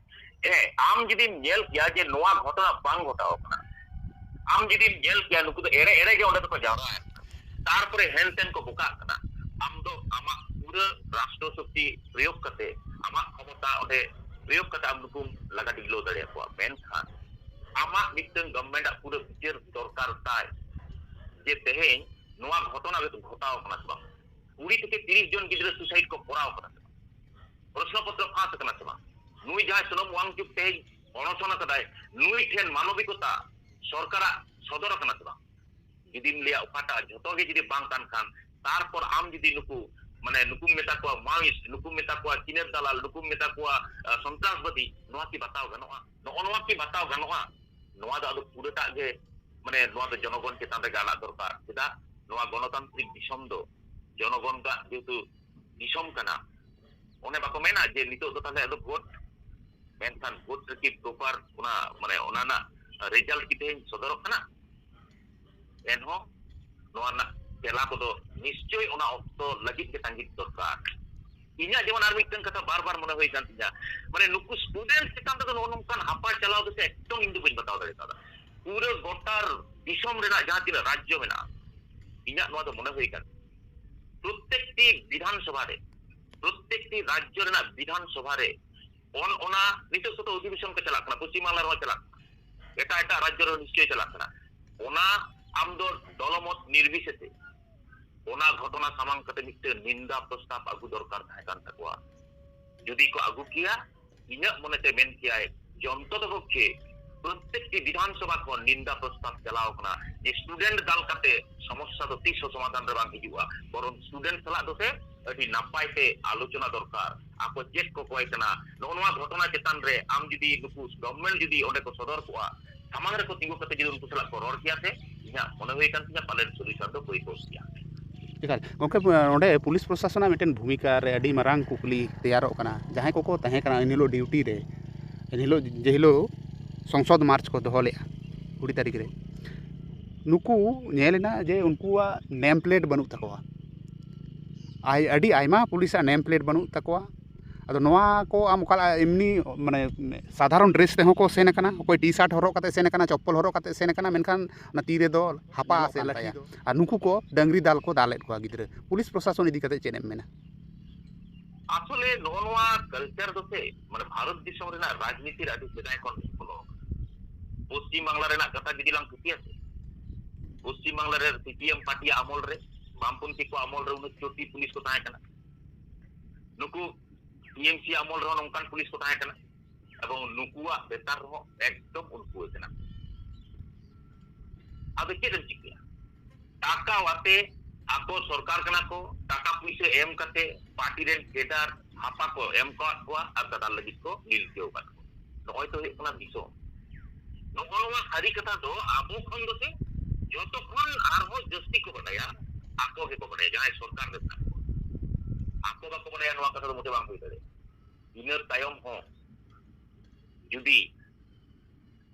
ᱦᱮᱸ, ᱟᱢ ᱡᱩᱫᱤᱢ ᱧᱮᱞ ᱠᱮᱭᱟ ᱡᱮ ᱱᱚᱣᱟ ᱜᱷᱚᱴᱚᱱᱟ ᱵᱟᱝ ᱜᱷᱚᱴᱟᱣ ᱠᱟᱱᱟ, ᱟᱢ ᱡᱩᱫᱤᱢ ᱧᱮᱞ ᱠᱮᱭᱟ ᱱᱩᱠᱩ ᱫᱚ ᱮᱲᱮ ᱮᱲᱮ ᱜᱮ ᱚᱸᱰᱮ ᱫᱚᱠᱚ ᱡᱟᱣᱨᱟ ᱟᱠᱟᱱᱟ, ᱛᱟᱨᱯᱚᱨᱮ ᱦᱮᱱᱛᱮᱱ ᱠᱚ ᱵᱚᱠᱟᱜ ᱠᱟᱱᱟ, ᱟᱢ ᱫᱚ ᱟᱢᱟᱜ ᱯᱩᱨᱟᱹ ᱨᱟᱥᱴᱨᱚ ᱥᱚᱠᱛᱤ ᱯᱨᱚᱭᱳᱜᱽ ᱠᱟᱛᱮ, ᱟᱢᱟᱜ ᱠᱷᱚᱢᱚᱛᱟ ᱚᱸᱰᱮ ᱯᱨᱚᱭᱳᱜᱽ ᱠᱟᱛᱮ ᱟᱢ ᱱᱩᱠᱩᱢ ᱞᱟᱜᱟ ᱰᱤᱜᱞᱟᱹᱣ ᱫᱟᱲᱮᱭᱟᱠᱚᱣᱟ᱾ ᱢᱮᱱᱠᱷᱟᱱ ᱟᱢᱟᱜ ᱢᱤᱫᱴᱟᱝ ᱜᱚᱵᱷᱢᱮᱱᱴ ᱟᱜ ᱯᱩᱨᱟᱹ ᱵᱤᱪᱟᱹᱨ ᱫᱚᱨᱠᱟᱨ ᱛᱟᱭ ᱡᱮ ᱛᱮᱦᱮᱧ ᱱᱚᱣᱟ ᱜᱷᱚᱴᱚᱱᱟ ᱜᱷᱚᱴᱟᱣ ᱠᱟᱱᱟ ᱥᱮ ᱵᱟᱝ, ᱠᱩᱲᱤ ᱛᱷᱮᱠᱮ ᱛᱤᱨᱤᱥ ᱡᱚᱱ ᱜᱤᱫᱽᱨᱟᱹ ᱥᱩᱥᱟᱭᱤᱰ ᱠᱚ ᱠᱚᱨᱟᱣ ᱠᱟᱫᱟ ᱥᱮ ᱵᱟᱝ? ᱯᱨᱚᱥᱱᱚ ᱯᱚᱛᱨᱚ ᱯᱷᱟᱸᱥ ᱟᱠᱟᱱᱟ ᱥᱮ ᱵᱟᱝ? ᱱᱩᱭ ᱡᱟᱦᱟᱸᱭ ᱥᱩᱱᱟᱢ ᱣᱟᱝᱪᱩᱠ ᱛᱮᱦᱮᱧ ᱚᱱᱚᱥᱚᱱ ᱟᱠᱟᱫᱟᱭ, ᱱᱩᱭ ᱴᱷᱮᱱ ᱢᱟᱱᱚᱵᱤᱠᱚᱛᱟ ᱥᱚᱨᱠᱟᱨᱟᱜ ᱥᱚᱫᱚᱨ ᱟᱠᱟᱱᱟ ᱥᱮ ᱵᱟᱝ? ᱡᱩᱫᱤᱢ ᱞᱟᱹᱭᱟ ᱚᱠᱟᱴᱟᱜ, ᱡᱷᱚᱛᱚ ᱜᱮ ᱡᱩᱫᱤ ᱵᱟᱝ ᱠᱟᱱ ᱠᱷᱟᱱ, ᱛᱟᱨᱯᱚᱨ ᱟᱢ ᱡᱩᱫᱤ ᱱᱩᱠᱩ, ᱢᱟᱱᱮ, ᱱᱩᱠᱩᱢ ᱢᱮᱛᱟ ᱠᱚᱣᱟ ᱢᱟᱣᱤᱥᱴ, ᱱᱩᱠᱩᱢ ᱢᱮᱛᱟ ᱠᱚᱣᱟ ᱪᱤᱱᱮᱨ ᱫᱟᱞᱟᱞ, ᱱᱩᱠᱩᱢ ᱢᱮᱛᱟ ᱠᱚᱣᱟ, ᱟᱸ, ᱥᱚᱱᱛᱨᱟᱥᱵᱟᱫᱤ, ᱱᱚᱣᱟ ᱠᱤ ᱵᱟᱛᱟᱣ ᱜᱟᱱᱚᱜᱼᱟ? ᱱᱚᱜᱼᱚ ᱱᱚᱣᱟ ᱠᱤ ᱵᱟᱛᱟᱣ ᱜᱟᱱᱚᱜᱼᱟ? ᱱᱚᱣᱟ ᱫᱚ ᱟᱫᱚ ᱯᱩᱨᱟᱹᱴᱟᱜ ᱜᱮ, ᱢᱟᱱᱮ, ᱱᱚᱣᱟ ᱫᱚ ᱡᱚᱱᱚᱜᱚᱱ ᱪᱮᱛᱟᱱ ᱨᱮᱜᱮ ᱟᱲᱟᱜ ᱫᱚᱨᱠᱟᱨ᱾ ᱪᱮᱫᱟᱜ? ᱱᱚᱣᱟ ᱜᱚᱱᱚᱛᱟᱱᱛᱨᱤᱠ ᱫᱤᱥᱚᱢ ᱫᱚ ᱡᱚᱱᱚᱜᱚᱱ ᱨᱮᱱᱟᱜ ᱡᱮᱦᱮᱛᱩ ᱫᱤᱥᱚᱢ ᱠᱟᱱᱟ, ᱚᱱᱮ ᱵᱟᱠᱚ ᱢᱮᱱᱟ ᱡᱮ ᱱᱤᱛᱚᱜ ᱫᱚ ᱛᱟᱦᱞᱮ ᱟᱫᱚ ᱵᱷᱳᱴ, ᱢᱮᱱᱠᱷᱟᱱ ᱵᱷᱳᱴ ᱨᱮᱠᱤ ᱯᱨᱚᱯᱟᱨ ᱚᱱᱟ, ᱢᱟᱱᱮ, ᱚᱱᱟ ᱨᱮᱱᱟᱜ ᱨᱮᱡᱟᱞᱴ ᱠᱤ ᱛᱮᱦᱮᱧ ᱥᱚᱫᱚᱨᱚᱜ ᱠᱟᱱᱟ? ᱮᱱᱦᱚᱸ ᱱᱚᱣᱟ ᱨᱮᱱᱟᱜ ᱛᱮᱞᱟ ᱠᱚᱫᱚ ᱱᱤᱥᱪᱳᱭ ᱚᱱᱟ ᱚᱠᱛᱚ ᱞᱟᱹᱜᱤᱫ ᱜᱮ ᱛᱟᱸᱜᱤ ᱫᱚᱨᱠᱟᱨ᱾ ᱤᱧᱟᱹᱜ ᱡᱮᱢᱚᱱ ᱟᱨ ᱢᱤᱫᱴᱟᱝ ᱠᱟᱛᱷᱟ ᱵᱟᱨ ᱵᱟᱨ ᱢᱚᱱᱮ ᱦᱩᱭ ᱠᱟᱱ ᱛᱤᱧᱟ, ᱢᱟᱱᱮ, ᱱᱩᱠᱩ ᱥᱴᱩᱰᱮᱱᱴ ᱪᱮᱛᱟᱱ ᱨᱮᱫᱚ ᱱᱚᱜᱼᱚ ᱱᱚᱝᱠᱟᱱ ᱦᱟᱯᱟ ᱪᱟᱞᱟᱣ ᱫᱚ ᱥᱮ ᱮᱠᱫᱚᱢ ᱤᱧ ᱫᱚ ᱵᱟᱹᱧ ᱵᱟᱛᱟᱣ ᱫᱟᱲᱮ ᱠᱟᱣᱫᱟ᱾ ᱯᱩᱨᱟᱹ ᱜᱚᱴᱟ ᱫᱤᱥᱚᱢ ᱨᱮᱱᱟᱜ ᱡᱟᱦᱟᱸ ᱛᱤᱱᱟᱹᱜ ᱨᱟᱡᱽᱡᱚ ᱢᱮᱱᱟᱜᱼᱟ, ᱤᱧᱟᱹᱜ ᱱᱚᱣᱟ ᱫᱚ ᱢᱚᱱᱮ ᱦᱩᱭ ᱠᱟᱱ ᱛᱤᱧᱟ, ᱯᱨᱚᱛᱛᱮᱠᱴᱤ ᱵᱤᱫᱷᱟᱱ ᱥᱚᱵᱷᱟ ᱨᱮ, ᱯᱨᱚᱛᱛᱮᱠᱴᱤ ᱨᱟᱡᱽᱡᱚ ᱨᱮᱱᱟᱜ ᱵᱤᱫᱷᱟᱱ ᱥᱚᱵᱷᱟ ᱨᱮ ᱚᱱ-, ᱚᱱᱟ ᱱᱤᱛᱚᱜ ᱥᱚᱛᱚ ᱚᱫᱷᱤᱵᱮᱥᱚᱱ ᱠᱚ ᱪᱟᱞᱟᱜ ᱠᱟᱱᱟ, ᱯᱚᱥᱪᱤᱢ ᱵᱟᱝᱞᱟ ᱨᱮᱦᱚᱸ ᱪᱟᱞᱟᱜ ᱠᱟᱱᱟ, ᱮᱴᱟᱜ ᱮᱴᱟᱜ ᱨᱟᱡᱽᱡᱚ ᱨᱮᱦᱚᱸ ᱱᱤᱥᱪᱚᱭ ᱪᱟᱞᱟᱜ ᱠᱟᱱᱟ᱾ ᱚᱱᱟ ᱟᱢ ᱫᱚ ᱫᱚᱞᱚᱢᱚᱛ ᱱᱤᱨᱵᱤᱥᱮᱥᱮ ᱚᱱᱟ ᱜᱷᱚᱴᱚᱱᱟ ᱥᱟᱢᱟᱝ ᱠᱟᱛᱮ ᱢᱤᱫᱴᱟᱝ ᱱᱤᱱᱫᱟ ᱯᱨᱚᱥᱛᱟᱵ ᱟᱹᱜᱩ ᱫᱚᱨᱠᱟᱨ ᱛᱟᱦᱮᱸ ᱠᱟᱱ ᱛᱟᱠᱚᱣᱟ᱾ ᱡᱩᱫᱤ ᱠᱚ ᱟᱹᱜᱩ ᱠᱮᱭᱟ, ᱤᱧᱟᱹᱜ ᱢᱚᱱᱮᱛᱮ ᱢᱮᱱ ᱠᱮᱭᱟᱭ ᱡᱚᱱᱛᱚ ᱫᱚ ᱯᱚᱠᱠᱷᱮ ᱯᱨᱚᱛᱛᱮᱠᱴᱤ ᱵᱤᱫᱷᱟᱱ ᱥᱚᱵᱷᱟ ᱠᱷᱚᱱ ᱱᱤᱱᱫᱟ ᱯᱨᱚᱥᱛᱟᱵ ᱪᱟᱞᱟᱣ ᱠᱟᱱᱟ ᱡᱮ ᱥᱴᱩᱰᱮᱱᱴ ᱫᱟᱞ ᱠᱟᱛᱮ ᱥᱚᱢᱚᱥᱥᱟ ᱫᱚ ᱛᱤᱥ ᱦᱚᱸ ᱥᱚᱢᱟᱫᱷᱟᱱ ᱨᱮ ᱵᱟᱝ ᱦᱤᱡᱩᱜᱼᱟ, ᱵᱚᱨᱚᱝ ᱥᱴᱩᱰᱮᱱᱴ ᱥᱟᱞᱟᱜ ᱫᱚ ᱥᱮ ᱟᱹᱰᱤ ᱱᱟᱯᱟᱭ ᱛᱮ ᱟᱞᱳᱪᱚᱱᱟ ᱫᱚᱨᱠᱟᱨ᱾ ᱟᱠᱚ ᱪᱮᱫ ᱠᱚ ᱠᱚᱭ ᱠᱟᱱᱟ, ᱱᱚᱜᱼᱚ ᱱᱚᱣᱟ ᱜᱷᱚᱴᱚᱱᱟ ᱪᱮᱛᱟᱱ ᱨᱮ ᱟᱢ ᱡᱩᱫᱤ ᱱᱩᱠᱩ ᱜᱚᱵᱷᱢᱮᱱᱴ ᱡᱩᱫᱤ ᱚᱸᱰᱮ ᱠᱚ ᱥᱚᱫᱚᱨ ᱠᱚᱜᱼᱟ, ᱥᱟᱢᱟᱝ ᱨᱮᱠᱚ ᱛᱤᱸᱜᱩ ᱠᱟᱛᱮ ᱡᱩᱫᱤ ᱩᱱᱠᱩ ᱥᱟᱞᱟᱜ ᱠᱚ ᱨᱚᱲ ᱠᱮᱭᱟ ᱥᱮ, ᱤᱧᱟᱹᱜ ᱢᱚᱱᱮ ᱦᱩᱭ ᱠᱟᱱ ᱛᱤᱧᱟ ᱯᱟᱞᱮᱱ ᱥᱚᱞᱩᱭᱩᱥᱚᱱ ᱫᱚ ᱦᱩᱭ ᱠᱚᱜ ᱜᱮᱭᱟ᱾ ᱮᱠᱟᱞ᱾ ᱜᱚᱢᱠᱮ, ᱚᱸᱰᱮ ᱯᱩᱞᱤᱥ ᱯᱨᱚᱥᱟᱥᱚᱱᱟᱜ ᱢᱤᱫᱴᱮᱱ ᱵᱷᱩᱢᱤᱠᱟ ᱨᱮ ᱟᱹᱰᱤ ᱢᱟᱨᱟᱝ ᱠᱩᱠᱞᱤ ᱛᱮᱭᱟᱨᱚᱜ ᱠᱟᱱᱟ᱾ ᱡᱟᱦᱟᱸᱭ ᱠᱚᱠᱚ ᱛᱟᱦᱮᱸ ᱠᱟᱱᱟ ᱮᱱ ᱦᱤᱞᱳᱜ ᱰᱤᱭᱩᱴᱤ ᱨᱮ, ᱮᱱ ᱦᱤᱞᱳᱜ ᱡᱮ ᱦᱤᱞᱳᱜ ᱥᱚᱝᱥᱚᱫ ᱢᱟᱨᱪ ᱠᱚ ᱫᱚᱦᱚ ᱞᱮᱫᱼᱟ ᱠᱩᱲᱤ ᱛᱟᱹᱨᱤᱠᱷ ᱨᱮ, ᱱᱩᱠᱩ ᱧᱮᱞ ᱮᱱᱟ ᱡᱮ ᱩᱱᱠᱩᱣᱟᱜ ᱱᱮᱢ ᱯᱞᱮᱴ ᱵᱟᱹᱱᱩᱜ ᱛᱟᱠᱚᱣᱟ᱾ ᱟᱭ-, ᱟᱹᱰᱤ ᱟᱭᱢᱟ ᱯᱩᱞᱤᱥᱟᱜ ᱱᱮᱢ ᱯᱞᱮᱴ ᱵᱟᱹᱱᱩᱜ ᱛᱟᱠᱚᱣᱟ᱾ ᱟᱫᱚ ᱱᱚᱣᱟ ᱠᱚ ᱟᱢ ᱚᱠᱟ ᱮᱢᱱᱤ, ᱢᱟᱱᱮ, ᱥᱟᱫᱷᱟᱨᱚᱱ ᱰᱨᱮᱥ ᱛᱮᱦᱚᱸ ᱠᱚ ᱥᱮᱱ ᱟᱠᱟᱱᱟ, ᱚᱠᱚᱭ ᱴᱤ ᱥᱟᱨᱴ ᱦᱚᱨᱚᱜ ᱠᱟᱛᱮ ᱥᱮᱱ ᱟᱠᱟᱱᱟ, ᱪᱚᱯᱯᱚᱞ ᱦᱚᱨᱚᱜ ᱠᱟᱛᱮ ᱥᱮᱱ ᱟᱠᱟᱱᱟ, ᱢᱮᱱᱠᱷᱟᱱ ᱚᱱᱟ ᱛᱤ ᱨᱮᱫᱚ ᱦᱟᱯᱟ ᱧᱟᱢᱚᱜ ᱥᱮ ᱠᱟᱱ ᱞᱟᱹᱴᱷᱤ ᱛᱟᱭᱟ᱾ ᱫᱚ᱾ ᱟᱨ ᱱᱩᱠᱩ ᱠᱚ ᱰᱟᱹᱝᱨᱤ ᱫᱟᱞ ᱠᱚ ᱫᱟᱞᱮᱫ ᱠᱚᱣᱟ ᱜᱤᱫᱽᱨᱟᱹ᱾ ᱯᱩᱞᱤᱥ ᱯᱨᱚᱥᱟᱥᱚᱱ ᱤᱫᱤ ᱠᱟᱛᱮ ᱪᱮᱫ ᱮᱢ ᱢᱮᱱᱟ? ᱟᱥᱚᱞᱮ ᱱᱚᱜᱼᱚ ᱱᱚᱣᱟ ᱠᱟᱞᱪᱟᱨ ᱫᱚ ᱥᱮ, ᱢᱟᱱᱮ, ᱵᱷᱟᱨᱚᱛ ᱫᱤᱥᱚᱢ ᱨᱮᱱᱟᱜ ᱨᱟᱡᱽᱱᱤᱛᱤ ᱨᱮ ᱟᱹᱰᱤ ᱥᱮᱫᱟᱭ ᱠᱷᱚᱱ ᱵᱚᱞᱚ ᱟᱠᱟᱱᱟ᱾ ᱯᱚᱥᱪᱤᱢ ᱵᱟᱝᱞᱟ ᱨᱮᱱᱟᱜ ᱠᱟᱛᱷᱟ ᱡᱩᱫᱤ ᱞᱟᱝ ᱛᱷᱩᱛᱤᱭᱟ ᱥᱮ, ᱯᱚᱥᱪᱤᱢ ᱵᱟᱝᱞᱟ ᱨᱮ ᱥᱤ ᱯᱤ ᱮᱢ ᱯᱟᱨᱴᱤ ᱟᱢᱚᱞ ᱨᱮ ᱵᱟᱢᱯᱚᱱᱛᱷᱤ ᱠᱚ ᱟᱢᱚᱞ ᱨᱮ ᱩᱱᱟᱹᱜ ᱪᱚᱴᱤ ᱯᱩᱞᱤᱥ ᱠᱚ ᱛᱟᱦᱮᱸ ᱠᱟᱱᱟ᱾ ᱱᱩᱠᱩ ᱴᱤ ᱮᱢ ᱥᱤ ᱟᱢᱚᱞ ᱨᱮᱦᱚᱸ ᱱᱚᱝᱠᱟᱱ ᱯᱩᱞᱤᱥ ᱠᱚ ᱛᱟᱦᱮᱸ ᱠᱟᱱᱟ, ᱮᱵᱚᱝ ᱱᱩᱠᱩᱣᱟᱜ ᱵᱮᱯᱟᱨ ᱨᱮᱦᱚᱸ ᱮᱠᱫᱚᱢ ᱩᱱᱠᱩ ᱠᱟᱱᱟ᱾ ᱟᱫᱚ ᱪᱮᱫ ᱮᱢ ᱪᱤᱠᱟᱹᱭᱟ? ᱴᱟᱠᱟ ᱟᱛᱮ, ᱟᱠᱚ ᱥᱚᱨᱠᱟᱨ ᱠᱟᱱᱟ ᱠᱚ, ᱴᱟᱠᱟ ᱯᱩᱭᱥᱟᱹ ᱮᱢ ᱠᱟᱛᱮ ᱯᱟᱨᱴᱤ ᱨᱮᱱ ᱠᱮᱰᱟᱨ ᱦᱟᱯᱟ ᱠᱚ ᱮᱢ ᱠᱟᱣᱟᱫ ᱠᱚᱣᱟ ᱟᱨ ᱫᱟᱫᱟᱞ ᱞᱟᱹᱜᱤᱫ ᱠᱚ ᱱᱤᱞᱪᱟᱹᱣ ᱟᱠᱟᱫ ᱠᱚᱣᱟ᱾ ᱱᱚᱜᱼᱚᱭ ᱛᱚ ᱦᱩᱭᱩᱜ ᱠᱟᱱᱟ ᱫᱤᱥᱚᱢ᱾ ᱱᱚᱜᱼᱚ ᱱᱚᱣᱟ ᱥᱟᱹᱨᱤ ᱠᱟᱛᱷᱟ ᱫᱚ ᱟᱵᱚ ᱠᱷᱚᱱ ᱫᱚ ᱥᱮ ᱡᱚᱛᱚ ᱠᱷᱚᱱ ᱟᱨᱦᱚᱸ ᱡᱟᱹᱥᱛᱤ ᱠᱚ ᱵᱟᱰᱟᱭᱟ, ᱟᱠᱚ ᱜᱮᱠᱚ ᱵᱟᱰᱟᱭᱟ, ᱡᱟᱦᱟᱸᱭ ᱥᱚᱨᱠᱟᱨ ᱨᱮ ᱢᱮᱱᱟᱜ ᱠᱚᱣᱟ᱾ ᱟᱠᱚ ᱵᱟᱠᱚ ᱵᱟᱰᱟᱭᱟ, ᱱᱚᱣᱟ ᱠᱟᱛᱷᱟ ᱫᱚ ᱢᱚᱴᱮ ᱵᱟᱝ ᱦᱩᱭ ᱫᱟᱲᱮᱭᱟᱜᱼᱟ᱾ ᱤᱱᱟᱹ ᱛᱟᱭᱚᱢ ᱦᱚᱸ ᱡᱩᱫᱤ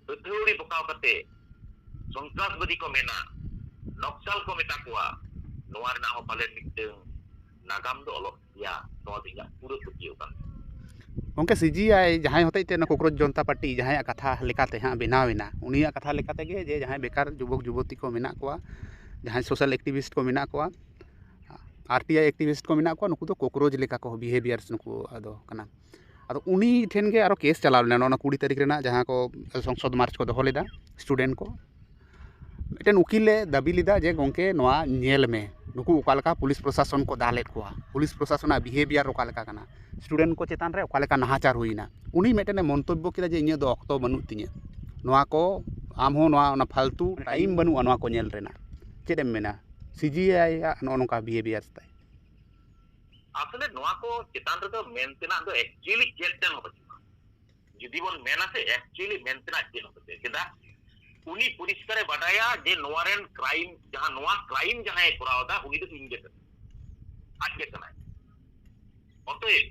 ᱟᱹᱛᱷᱟᱹᱣᱲᱤ ᱵᱚᱠᱟᱣ ᱠᱟᱛᱮ ᱥᱚᱱᱛᱨᱟᱥᱵᱟᱫᱤ ᱠᱚ ᱢᱮᱱᱟ, ᱱᱚᱠᱥᱟᱞ ᱠᱚ ᱢᱮᱛᱟ ᱠᱚᱣᱟ, ᱱᱚᱣᱟ ᱨᱮᱱᱟᱜ ᱦᱚᱸ ᱯᱟᱞᱮᱱ ᱢᱤᱫᱴᱟᱝ ᱱᱟᱜᱟᱢ ᱫᱚ ᱚᱞᱚᱜ ᱜᱮᱭᱟ, ᱱᱚᱣᱟ ᱫᱚ ᱤᱧᱟᱹᱜ ᱯᱩᱨᱟᱹ ᱯᱟᱹᱛᱭᱟᱹᱣ ᱠᱟᱱ ᱛᱤᱧᱟ᱾ ᱜᱚᱢᱠᱮ, ᱥᱤ ᱡᱤ ᱟᱭ ᱡᱟᱦᱟᱸᱭ ᱦᱚᱛᱮᱡ ᱛᱮ ᱚᱱᱟ ᱠᱳᱠᱨᱳᱪ ᱡᱚᱱᱛᱟ ᱯᱟᱨᱴᱤ ᱡᱟᱦᱟᱸᱭᱟᱜ ᱠᱟᱛᱷᱟ ᱞᱮᱠᱟᱛᱮ ᱦᱟᱸᱜ ᱵᱮᱱᱟᱣ ᱮᱱᱟ, ᱩᱱᱤᱭᱟᱜ ᱠᱟᱛᱷᱟ ᱞᱮᱠᱟ ᱛᱮᱜᱮ ᱡᱮ ᱡᱟᱦᱟᱸᱭ ᱵᱮᱠᱟᱨ ᱡᱩᱵᱚᱠ ᱡᱩᱵᱚᱛᱤ ᱠᱚ ᱢᱮᱱᱟᱜ ᱠᱚᱣᱟ, ᱡᱟᱦᱟᱸᱭ ᱥᱳᱥᱟᱞ ᱮᱠᱴᱤᱵᱷᱤᱥᱴ ᱠᱚ ᱢᱮᱱᱟᱜ ᱠᱚᱣᱟ, ᱟᱨ ᱴᱤ ᱟᱭ ᱮᱠᱴᱤᱵᱷᱤᱥᱴ ᱠᱚ ᱢᱮᱱᱟᱜ ᱠᱚᱣᱟ, ᱱᱩᱠᱩ ᱫᱚ ᱠᱳᱠᱨᱳᱪ ᱞᱮᱠᱟ ᱠᱚ ᱵᱤᱦᱮᱵᱤᱭᱟᱨᱥ ᱱᱩᱠᱩ ᱟᱫᱚ ᱠᱟᱱᱟ᱾ ᱟᱫᱚ ᱩᱱᱤ ᱴᱷᱮᱱ ᱜᱮ ᱟᱨᱚ ᱠᱮᱥ ᱪᱟᱞᱟᱣ ᱞᱮᱱᱟ, ᱱᱚᱜᱼᱚ ᱱᱚᱣᱟ ᱠᱩᱲᱤ ᱛᱟᱹᱨᱤᱠᱷ ᱨᱮᱱᱟᱜ ᱡᱟᱦᱟᱸ ᱠᱚ ᱥᱚᱝᱥᱚᱫ ᱢᱟᱨᱪ ᱠᱚ ᱫᱚᱦᱚ ᱞᱮᱫᱟ ᱥᱴᱩᱰᱮᱱᱴ ᱠᱚ᱾ ᱢᱤᱫᱴᱮᱱ ᱩᱠᱤᱞ ᱮ ᱫᱟᱹᱵᱤ ᱞᱮᱫᱟ ᱡᱮ, "ᱜᱚᱢᱠᱮ, ᱱᱚᱣᱟ ᱧᱮᱞ ᱢᱮ, ᱱᱩᱠᱩ ᱚᱠᱟ ᱞᱮᱠᱟ ᱯᱩᱞᱤᱥ ᱯᱨᱚᱥᱟᱥᱚᱱ ᱠᱚ ᱫᱟᱞᱮᱫ ᱠᱚᱣᱟ, ᱯᱩᱞᱤᱥ ᱯᱨᱚᱥᱟᱥᱚᱱᱟᱜ ᱵᱤᱦᱮᱵᱤᱭᱟᱨ ᱚᱠᱟ ᱞᱮᱠᱟ ᱠᱟᱱᱟ, ᱥᱴᱩᱰᱮᱱᱴ ᱠᱚ ᱪᱮᱛᱟᱱ ᱨᱮ ᱚᱠᱟ ᱞᱮᱠᱟ ᱱᱟᱦᱟᱪᱟᱨ ᱦᱩᱭᱱᱟ?" ᱩᱱᱤ ᱢᱤᱫᱴᱮᱱ ᱮ ᱢᱚᱱᱛᱚᱵᱵᱚ ᱠᱮᱫᱟ ᱡᱮ, "ᱤᱧᱟᱹᱜ ᱫᱚ ᱚᱠᱛᱚ ᱵᱟᱹᱱᱩᱜ ᱛᱤᱧᱟᱹ ᱱᱚᱣᱟ ᱠᱚ, ᱟᱢ ᱦᱚᱸ ᱱᱚᱣᱟ, ᱚᱱᱟ ᱯᱷᱟᱞᱛᱩ ᱴᱟᱭᱤᱢ ᱵᱟᱹᱱᱩᱜᱼᱟ ᱱᱚᱣᱟ ᱠᱚ ᱧᱮᱞ ᱨᱮᱱᱟᱜ᱾" ᱪᱮᱫ ᱮᱢ ᱢᱮᱱᱟ ᱥᱤ ᱡᱤ ᱟᱭ ᱟᱜ ᱱᱚᱜᱼᱚ ᱱᱚᱝᱠᱟ ᱵᱤᱦᱮᱵᱤᱭᱟᱨ ᱛᱟᱭ? ᱟᱥᱚᱞᱮ ᱱᱚᱣᱟ ᱠᱚ ᱪᱮᱛᱟᱱ ᱨᱮᱫᱚ ᱢᱮᱱ ᱛᱮᱱᱟᱜ ᱫᱚ ᱮᱠᱪᱩᱭᱮᱞᱤ ᱪᱮᱫ ᱪᱮᱫ ᱦᱚᱸ ᱵᱟᱹᱪᱩᱜᱼᱟ᱾ ᱡᱩᱫᱤ ᱵᱚᱱ ᱢᱮᱱᱟ ᱥᱮ, ᱮᱠᱪᱩᱭᱮᱞᱤ ᱢᱮᱱ ᱛᱮᱱᱟᱜ ᱪᱮᱫ ᱦᱚᱸ ᱵᱟᱹᱪᱩᱜᱼᱟ᱾ ᱪᱮᱫᱟᱜ? ᱩᱱᱤ ᱯᱚᱨᱤᱥᱠᱟᱨᱮ ᱵᱟᱰᱟᱭᱟ ᱡᱮ ᱱᱚᱣᱟ ᱨᱮᱱ ᱠᱨᱟᱭᱤᱢ, ᱡᱟᱦᱟᱸ ᱱᱚᱣᱟ ᱠᱨᱟᱭᱤᱢ ᱡᱟᱦᱟᱸᱭ ᱠᱚᱨᱟᱣ ᱮᱫᱟ, ᱩᱱᱤ ᱫᱚ ᱤᱧ ᱜᱮ ᱠᱟᱹᱱᱟᱹᱧ, ᱟᱡ ᱜᱮ ᱠᱟᱱᱟᱭ᱾ ᱚᱛᱚᱮᱵ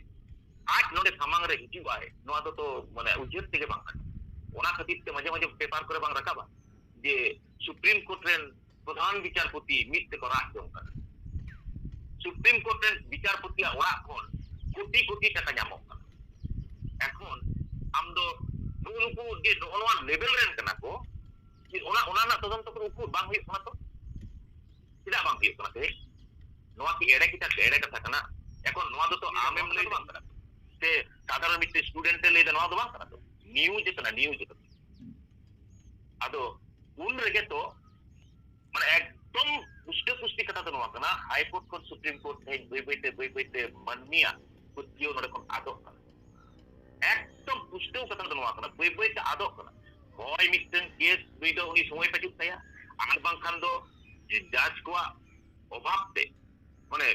ᱟᱡ ᱱᱚᱰᱮ ᱥᱟᱢᱟᱝ ᱨᱮ ᱦᱤᱡᱩᱜ ᱟᱭ, ᱱᱚᱣᱟ ᱫᱚ ᱛᱚ ᱢᱟᱱᱮ ᱩᱭᱦᱟᱹᱨ ᱛᱮᱜᱮ ᱵᱟᱝ ᱜᱟᱱᱚᱜᱼᱟ᱾ ᱚᱱᱟ ᱠᱷᱟᱹᱛᱤᱨ ᱛᱮ ᱢᱟᱡᱷᱮ ᱢᱟᱡᱷᱮ ᱯᱮᱯᱟᱨ ᱠᱚᱨᱮ ᱵᱟᱝ ᱨᱟᱠᱟᱵᱟ ᱡᱮ ᱥᱩᱯᱨᱤᱢ ᱠᱳᱨᱴ ᱨᱮᱱ ᱯᱨᱚᱫᱷᱟᱱ ᱵᱤᱪᱟᱨᱯᱚᱛᱤ ᱢᱤᱫ ᱛᱮᱠᱚ ᱨᱟᱜ ᱡᱚᱝ ᱠᱟᱱᱟ, ᱥᱩᱯᱨᱤᱢ ᱠᱳᱨᱴ ᱨᱮᱱ ᱵᱤᱪᱟᱨᱯᱚᱛᱤᱭᱟᱜ ᱚᱲᱟᱜ ᱠᱷᱚᱱ ᱠᱳᱴᱤ ᱠᱳᱴᱤ ᱴᱟᱠᱟ ᱧᱟᱢᱚᱜ ᱠᱟᱱᱟ᱾ ᱮᱠᱷᱚᱱ ᱟᱢ ᱫᱚ ᱱᱩᱜᱼᱩ ᱱᱩᱠᱩ ᱡᱮ ᱱᱚᱜᱼᱚ ᱱᱚᱣᱟ ᱞᱮᱵᱮᱞ ᱨᱮᱱ ᱠᱟᱱᱟ ᱠᱚ, ᱡᱮ ᱚᱱᱟ, ᱚᱱᱟ ᱨᱮᱱᱟᱜ ᱛᱚᱫᱚᱱᱛᱚ ᱠᱚᱫᱚ ᱩᱠᱩᱨ ᱵᱟᱝ ᱦᱩᱭᱩᱜ ᱠᱟᱱᱟ ᱛᱚ? ᱪᱮᱫᱟᱜ ᱵᱟᱝ ᱦᱩᱭᱩᱜ ᱠᱟᱱᱟ ᱛᱮᱦᱮᱧ? ᱱᱚᱣᱟ ᱠᱤ ᱮᱲᱮ ᱠᱟᱛᱷᱟ, ᱮᱲᱮ ᱠᱟᱛᱷᱟ ᱠᱟᱱᱟ? ᱮᱠᱷᱚᱱ ᱱᱚᱣᱟ ᱫᱚ ᱛᱚ ᱟᱢᱮᱢ ᱞᱟᱹᱭ ᱫᱟᱲᱮᱭᱟᱜᱼᱟ ᱥᱮ ᱥᱟᱫᱷᱟᱨᱚᱱ ᱢᱤᱫᱴᱮᱱ ᱥᱴᱩᱰᱮᱱᱴ ᱮ ᱞᱟᱹᱭ ᱫᱟ, ᱱᱚᱣᱟ ᱫᱚ ᱵᱟᱝ ᱠᱟᱱᱟ ᱛᱚ, ᱱᱤᱭᱩᱡᱽ ᱠᱟᱱᱟ, ᱱᱤᱭᱩᱡᱽ ᱠᱟᱱᱟ᱾ ᱟᱫᱚ ᱩᱱ ᱨᱮᱜᱮ ᱛᱚ ᱢᱟᱱᱮ ᱮᱠᱫᱚᱢ ᱯᱩᱥᱴᱟᱹ ᱯᱩᱥᱴᱤ ᱠᱟᱛᱷᱟ ᱫᱚ ᱱᱚᱣᱟ ᱠᱟᱱᱟ, ᱦᱟᱭ ᱠᱳᱨᱴ ᱠᱷᱚᱱ ᱥᱩᱯᱨᱤᱢ ᱠᱳᱨᱴ ᱛᱮᱦᱮᱧ ᱵᱟᱹᱭ ᱵᱟᱹᱭᱛᱮ ᱵᱟᱹᱭ ᱵᱟᱹᱭᱛᱮ ᱢᱟᱹᱱᱢᱤᱭᱟᱜ ᱯᱟᱹᱛᱭᱟᱹᱣ ᱱᱚᱰᱮ ᱠᱷᱚᱱ ᱟᱫᱚᱜ ᱠᱟᱱᱟ᱾ ᱮᱠᱫᱚᱢ ᱯᱩᱥᱴᱟᱹᱣ ᱠᱟᱛᱷᱟ ᱫᱚ ᱱᱚᱣᱟ ᱠᱟᱱᱟ, ᱵᱟᱹᱭ ᱵᱟᱹᱭᱛᱮ ᱟᱫᱚᱜ ᱠᱟᱱᱟ᱾ ᱦᱳᱭ, ᱢᱤᱫᱴᱟᱝ ᱠᱮᱥ ᱱᱩᱭ ᱫᱚ ᱩᱱᱤ ᱥᱚᱢᱚᱭ ᱯᱟᱹᱪᱩᱜ ᱛᱟᱭᱟ, ᱟᱨ ᱵᱟᱝᱠᱷᱟᱱ ᱫᱚ ᱡᱟᱡᱽ ᱠᱚᱣᱟᱜ ᱚᱵᱷᱟᱵ ᱛᱮ, ᱢᱟᱱᱮ,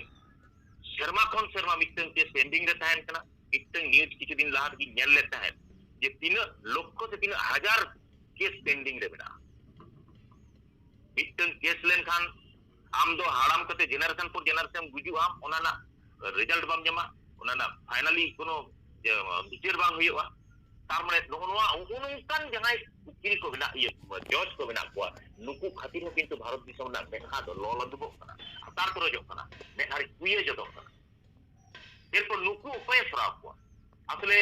ᱥᱮᱨᱢᱟ ᱠᱷᱚᱱ ᱥᱮᱨᱢᱟ ᱢᱤᱫᱴᱟᱝ ᱠᱮᱥ ᱯᱮᱱᱰᱤᱝ ᱨᱮ ᱛᱟᱦᱮᱱ ᱠᱟᱱᱟ᱾ ᱢᱤᱫᱴᱟᱝ ᱱᱤᱭᱩᱡᱽ ᱠᱤᱪᱷᱩ ᱫᱤᱱ ᱞᱟᱦᱟ ᱨᱮᱜᱤᱧ ᱧᱮᱞ ᱞᱮᱫ ᱛᱟᱦᱮᱸᱫ ᱡᱮ ᱛᱤᱱᱟᱹᱜ ᱞᱚᱠᱠᱷᱚ ᱥᱮ ᱛᱤᱱᱟᱹᱜ ᱦᱟᱡᱟᱨ ᱠᱮᱥ ᱯᱮᱱᱰᱤᱝ ᱨᱮ ᱢᱮᱱᱟᱜᱼᱟ᱾ ᱢᱤᱫᱴᱟᱝ ᱠᱮᱥ ᱞᱮᱱᱠᱷᱟᱱ ᱟᱢ ᱫᱚ ᱦᱟᱲᱟᱢ ᱠᱟᱛᱮ ᱡᱮᱱᱟᱨᱮᱥᱚᱱ ᱯᱚᱨ ᱡᱮᱱᱟᱨᱮᱥᱚᱱ ᱜᱩᱡᱩᱜ ᱟᱢ, ᱚᱱᱟ ᱨᱮᱱᱟᱜ ᱨᱮᱡᱟᱞᱴ ᱵᱟᱢ ᱧᱟᱢᱟ, ᱚᱱᱟ ᱨᱮᱱᱟᱜ ᱯᱷᱟᱭᱱᱟᱞᱤ ᱠᱳᱱᱳ, ᱡᱮ, ᱵᱤᱪᱟᱹᱨ ᱵᱟᱝ ᱦᱩᱭᱩᱜᱼᱟ᱾ ᱛᱟᱨ ᱢᱟᱱᱮ ᱱᱚᱜᱼᱚ ᱱᱚᱣᱟ, ᱱᱚᱜᱼᱚ ᱱᱚᱝᱠᱟᱱ ᱡᱟᱦᱟᱸᱭ ᱩᱠᱤᱞ ᱠᱚ ᱢᱮᱱᱟᱜ, ᱤᱭᱟᱹ, ᱡᱚᱡᱽ ᱠᱚ ᱢᱮᱱᱟᱜ ᱠᱚᱣᱟ, ᱱᱩᱠᱩ ᱠᱷᱟᱹᱛᱤᱨ ᱦᱚᱸ ᱠᱤᱱᱛᱩ ᱵᱷᱟᱨᱚᱛ ᱫᱤᱥᱚᱢ ᱨᱮᱱᱟᱜ ᱢᱮᱫᱦᱟ ᱫᱚ ᱞᱚ ᱞᱟᱹᱫᱩᱵᱚᱜ ᱠᱟᱱᱟ, ᱟᱛᱟᱨ ᱛᱚᱨᱚᱡᱚᱜ ᱠᱟᱱᱟ, ᱢᱮᱫᱦᱟ ᱨᱮ ᱠᱩᱭᱟᱹ ᱡᱚᱫᱚᱜ ᱠᱟᱱᱟ᱾ ᱮᱨᱯᱚᱨ ᱱᱩᱠᱩ ᱚᱠᱚᱭᱮ ᱥᱚᱨᱟᱣ ᱠᱚᱣᱟ? ᱟᱥᱚᱞᱮ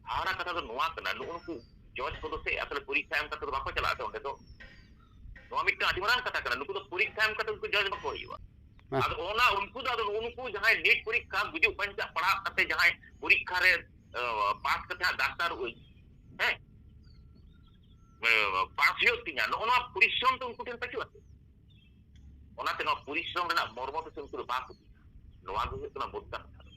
ᱦᱟᱦᱟᱲᱟ ᱠᱟᱛᱷᱟ ᱫᱚ ᱱᱚᱣᱟ ᱠᱟᱱᱟ, ᱱᱩᱜᱼᱩ ᱱᱩᱠᱩ ᱡᱚᱡᱽ ᱠᱚᱫᱚ ᱥᱮ ᱟᱥᱚᱞᱮ ᱯᱚᱨᱤᱠᱠᱷᱟ ᱮᱢ ᱠᱟᱛᱮ ᱫᱚ ᱵᱟᱠᱚ ᱪᱟᱞᱟᱜᱼᱟ ᱥᱮ ᱚᱸᱰᱮ ᱫᱚ᱾ ᱱᱚᱣᱟ ᱢᱤᱫᱴᱟᱝ ᱟᱹᱰᱤ ᱢᱟᱨᱟᱝ ᱠᱟᱛᱷᱟ ᱠᱟᱱᱟ᱾ ᱱᱩᱠᱩ ᱫᱚ ᱯᱚᱨᱤᱠᱠᱷᱟ ᱮᱢ ᱠᱟᱛᱮ ᱩᱱᱠᱩ ᱡᱚᱡᱽ ᱵᱟᱠᱚ ᱦᱩᱭᱩᱜᱼᱟ᱾ ᱦᱮᱸ᱾ ᱟᱫᱚ ᱚᱱᱟ ᱩᱱᱠᱩ ᱫᱚ, ᱟᱫᱚ ᱱᱩᱜᱼᱩ ᱱᱩᱠᱩ ᱡᱟᱦᱟᱸᱭ ᱱᱤᱴ ᱯᱚᱨᱤᱠᱠᱷᱟ ᱜᱩᱡᱩᱜ ᱵᱟᱧᱪᱟᱜ ᱯᱟᱲᱦᱟᱜ ᱠᱟᱛᱮ ᱡᱟᱦᱟᱸᱭ ᱯᱚᱨᱤᱠᱠᱷᱟ ᱨᱮ, ᱟᱸ, ᱯᱟᱥ ᱠᱟᱛᱮ ᱦᱟᱸᱜ ᱰᱟᱠᱛᱟᱨᱚᱜ ᱟᱹᱧ, ᱦᱮᱸ, ᱟᱸ, ᱯᱟᱥ ᱦᱩᱭᱩᱜ ᱛᱤᱧᱟ, ᱱᱚᱜᱼᱚ ᱱᱚᱣᱟ ᱯᱚᱨᱤᱥᱨᱚᱢ ᱫᱚ ᱩᱱᱠᱩ ᱴᱷᱮᱱ ᱯᱟᱹᱪᱩᱜᱼᱟ ᱥᱮ᱾ ᱚᱱᱟᱛᱮ ᱱᱚᱣᱟ ᱯᱚᱨᱤᱥᱨᱚᱢ ᱨᱮᱱᱟᱜ ᱢᱚᱨᱢᱚ ᱫᱚ ᱥᱮ ᱩᱱᱠᱩ ᱫᱚ ᱵᱟᱠᱚ ᱵᱩᱡᱟ᱾ ᱱᱚᱣᱟ ᱜᱮ ᱦᱩᱭᱩᱜ ᱠᱟᱱᱟ ᱢᱩᱫᱽᱫᱟ ᱠᱟᱛᱷᱟ ᱫᱚ᱾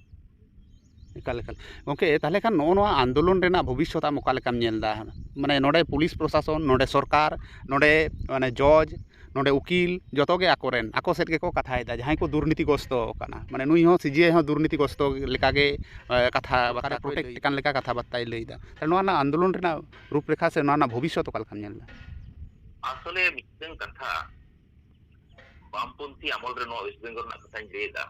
ᱮᱠᱟᱞ, ᱮᱠᱟᱞ᱾ ᱜᱚᱢᱠᱮ, ᱛᱟᱦᱚᱞᱮ ᱠᱷᱟᱱ ᱱᱚᱜᱼᱚ ᱱᱚᱣᱟ ᱟᱱᱫᱳᱞᱚᱱ ᱨᱮᱱᱟᱜ ᱵᱷᱚᱵᱤᱥᱥᱚᱛ ᱟᱢ ᱚᱠᱟ ᱞᱮᱠᱟᱢ ᱧᱮᱞ ᱮᱫᱟ? ᱢᱟᱱᱮ, ᱱᱚᱰᱮ ᱯᱩᱞᱤᱥ ᱯᱨᱚᱥᱟᱥᱚᱱ, ᱱᱚᱰᱮ ᱥᱚᱨᱠᱟᱨ, ᱱᱚᱰᱮ, ᱢᱟᱱᱮ, ᱡᱚᱡᱽ, ᱱᱚᱰᱮ ᱩᱠᱤᱞ, ᱡᱚᱛᱚ ᱜᱮ ᱟᱠᱚᱨᱮᱱ, ᱟᱠᱚ ᱥᱮᱫ ᱜᱮᱠᱚ ᱠᱟᱛᱷᱟᱭᱮᱫᱟ, ᱡᱟᱦᱟᱸᱭ ᱠᱚ ᱫᱩᱨᱱᱤᱛᱤᱜᱨᱚᱥᱛᱚ ᱠᱟᱱᱟ᱾ ᱢᱟᱱᱮ, ᱱᱩᱭ ᱦᱚᱸ, ᱥᱤᱡᱤᱟᱭ ᱦᱚᱸ ᱫᱩᱨᱱᱤᱛᱤᱜᱨᱚᱥᱛᱚ ᱞᱮᱠᱟᱜᱮ, ᱮ, ᱠᱟᱛᱷᱟ ᱵᱟᱨᱛᱟ ᱠᱚᱭ ᱯᱨᱚᱴᱮᱠᱴ ᱞᱟᱹᱭ ᱞᱮᱠᱟᱱ ᱞᱮᱠᱟ ᱠᱟᱛᱷᱟ ᱵᱟᱨᱛᱟᱭ ᱞᱟᱹᱭᱫᱟ᱾ ᱛᱟᱦᱞᱮ ᱱᱚᱣᱟ ᱨᱮᱱᱟᱜ ᱟᱱᱫᱳᱞᱚᱱ ᱨᱮᱱᱟᱜ ᱨᱩᱯᱨᱮᱠᱷᱟ ᱥᱮ ᱱᱚᱣᱟ ᱨᱮᱱᱟᱜ ᱵᱷᱚᱵᱤᱥᱥᱚᱛ ᱚᱠᱟ ᱞᱮᱠᱟᱢ ᱧᱮᱞ ᱮᱫᱟ? ᱟᱥᱚᱞᱮ ᱢᱤᱫᱴᱟᱝ ᱠᱟᱛᱷᱟ, ᱵᱟᱢᱯᱚᱱᱛᱷᱤ ᱟᱢᱚᱞ ᱨᱮ ᱱᱚᱣᱟ ᱣᱮᱥᱴ ᱵᱮᱝᱜᱚᱞ ᱨᱮᱱᱟᱜ ᱠᱟᱛᱷᱟᱧ ᱞᱟᱹᱭ ᱮᱫᱟ,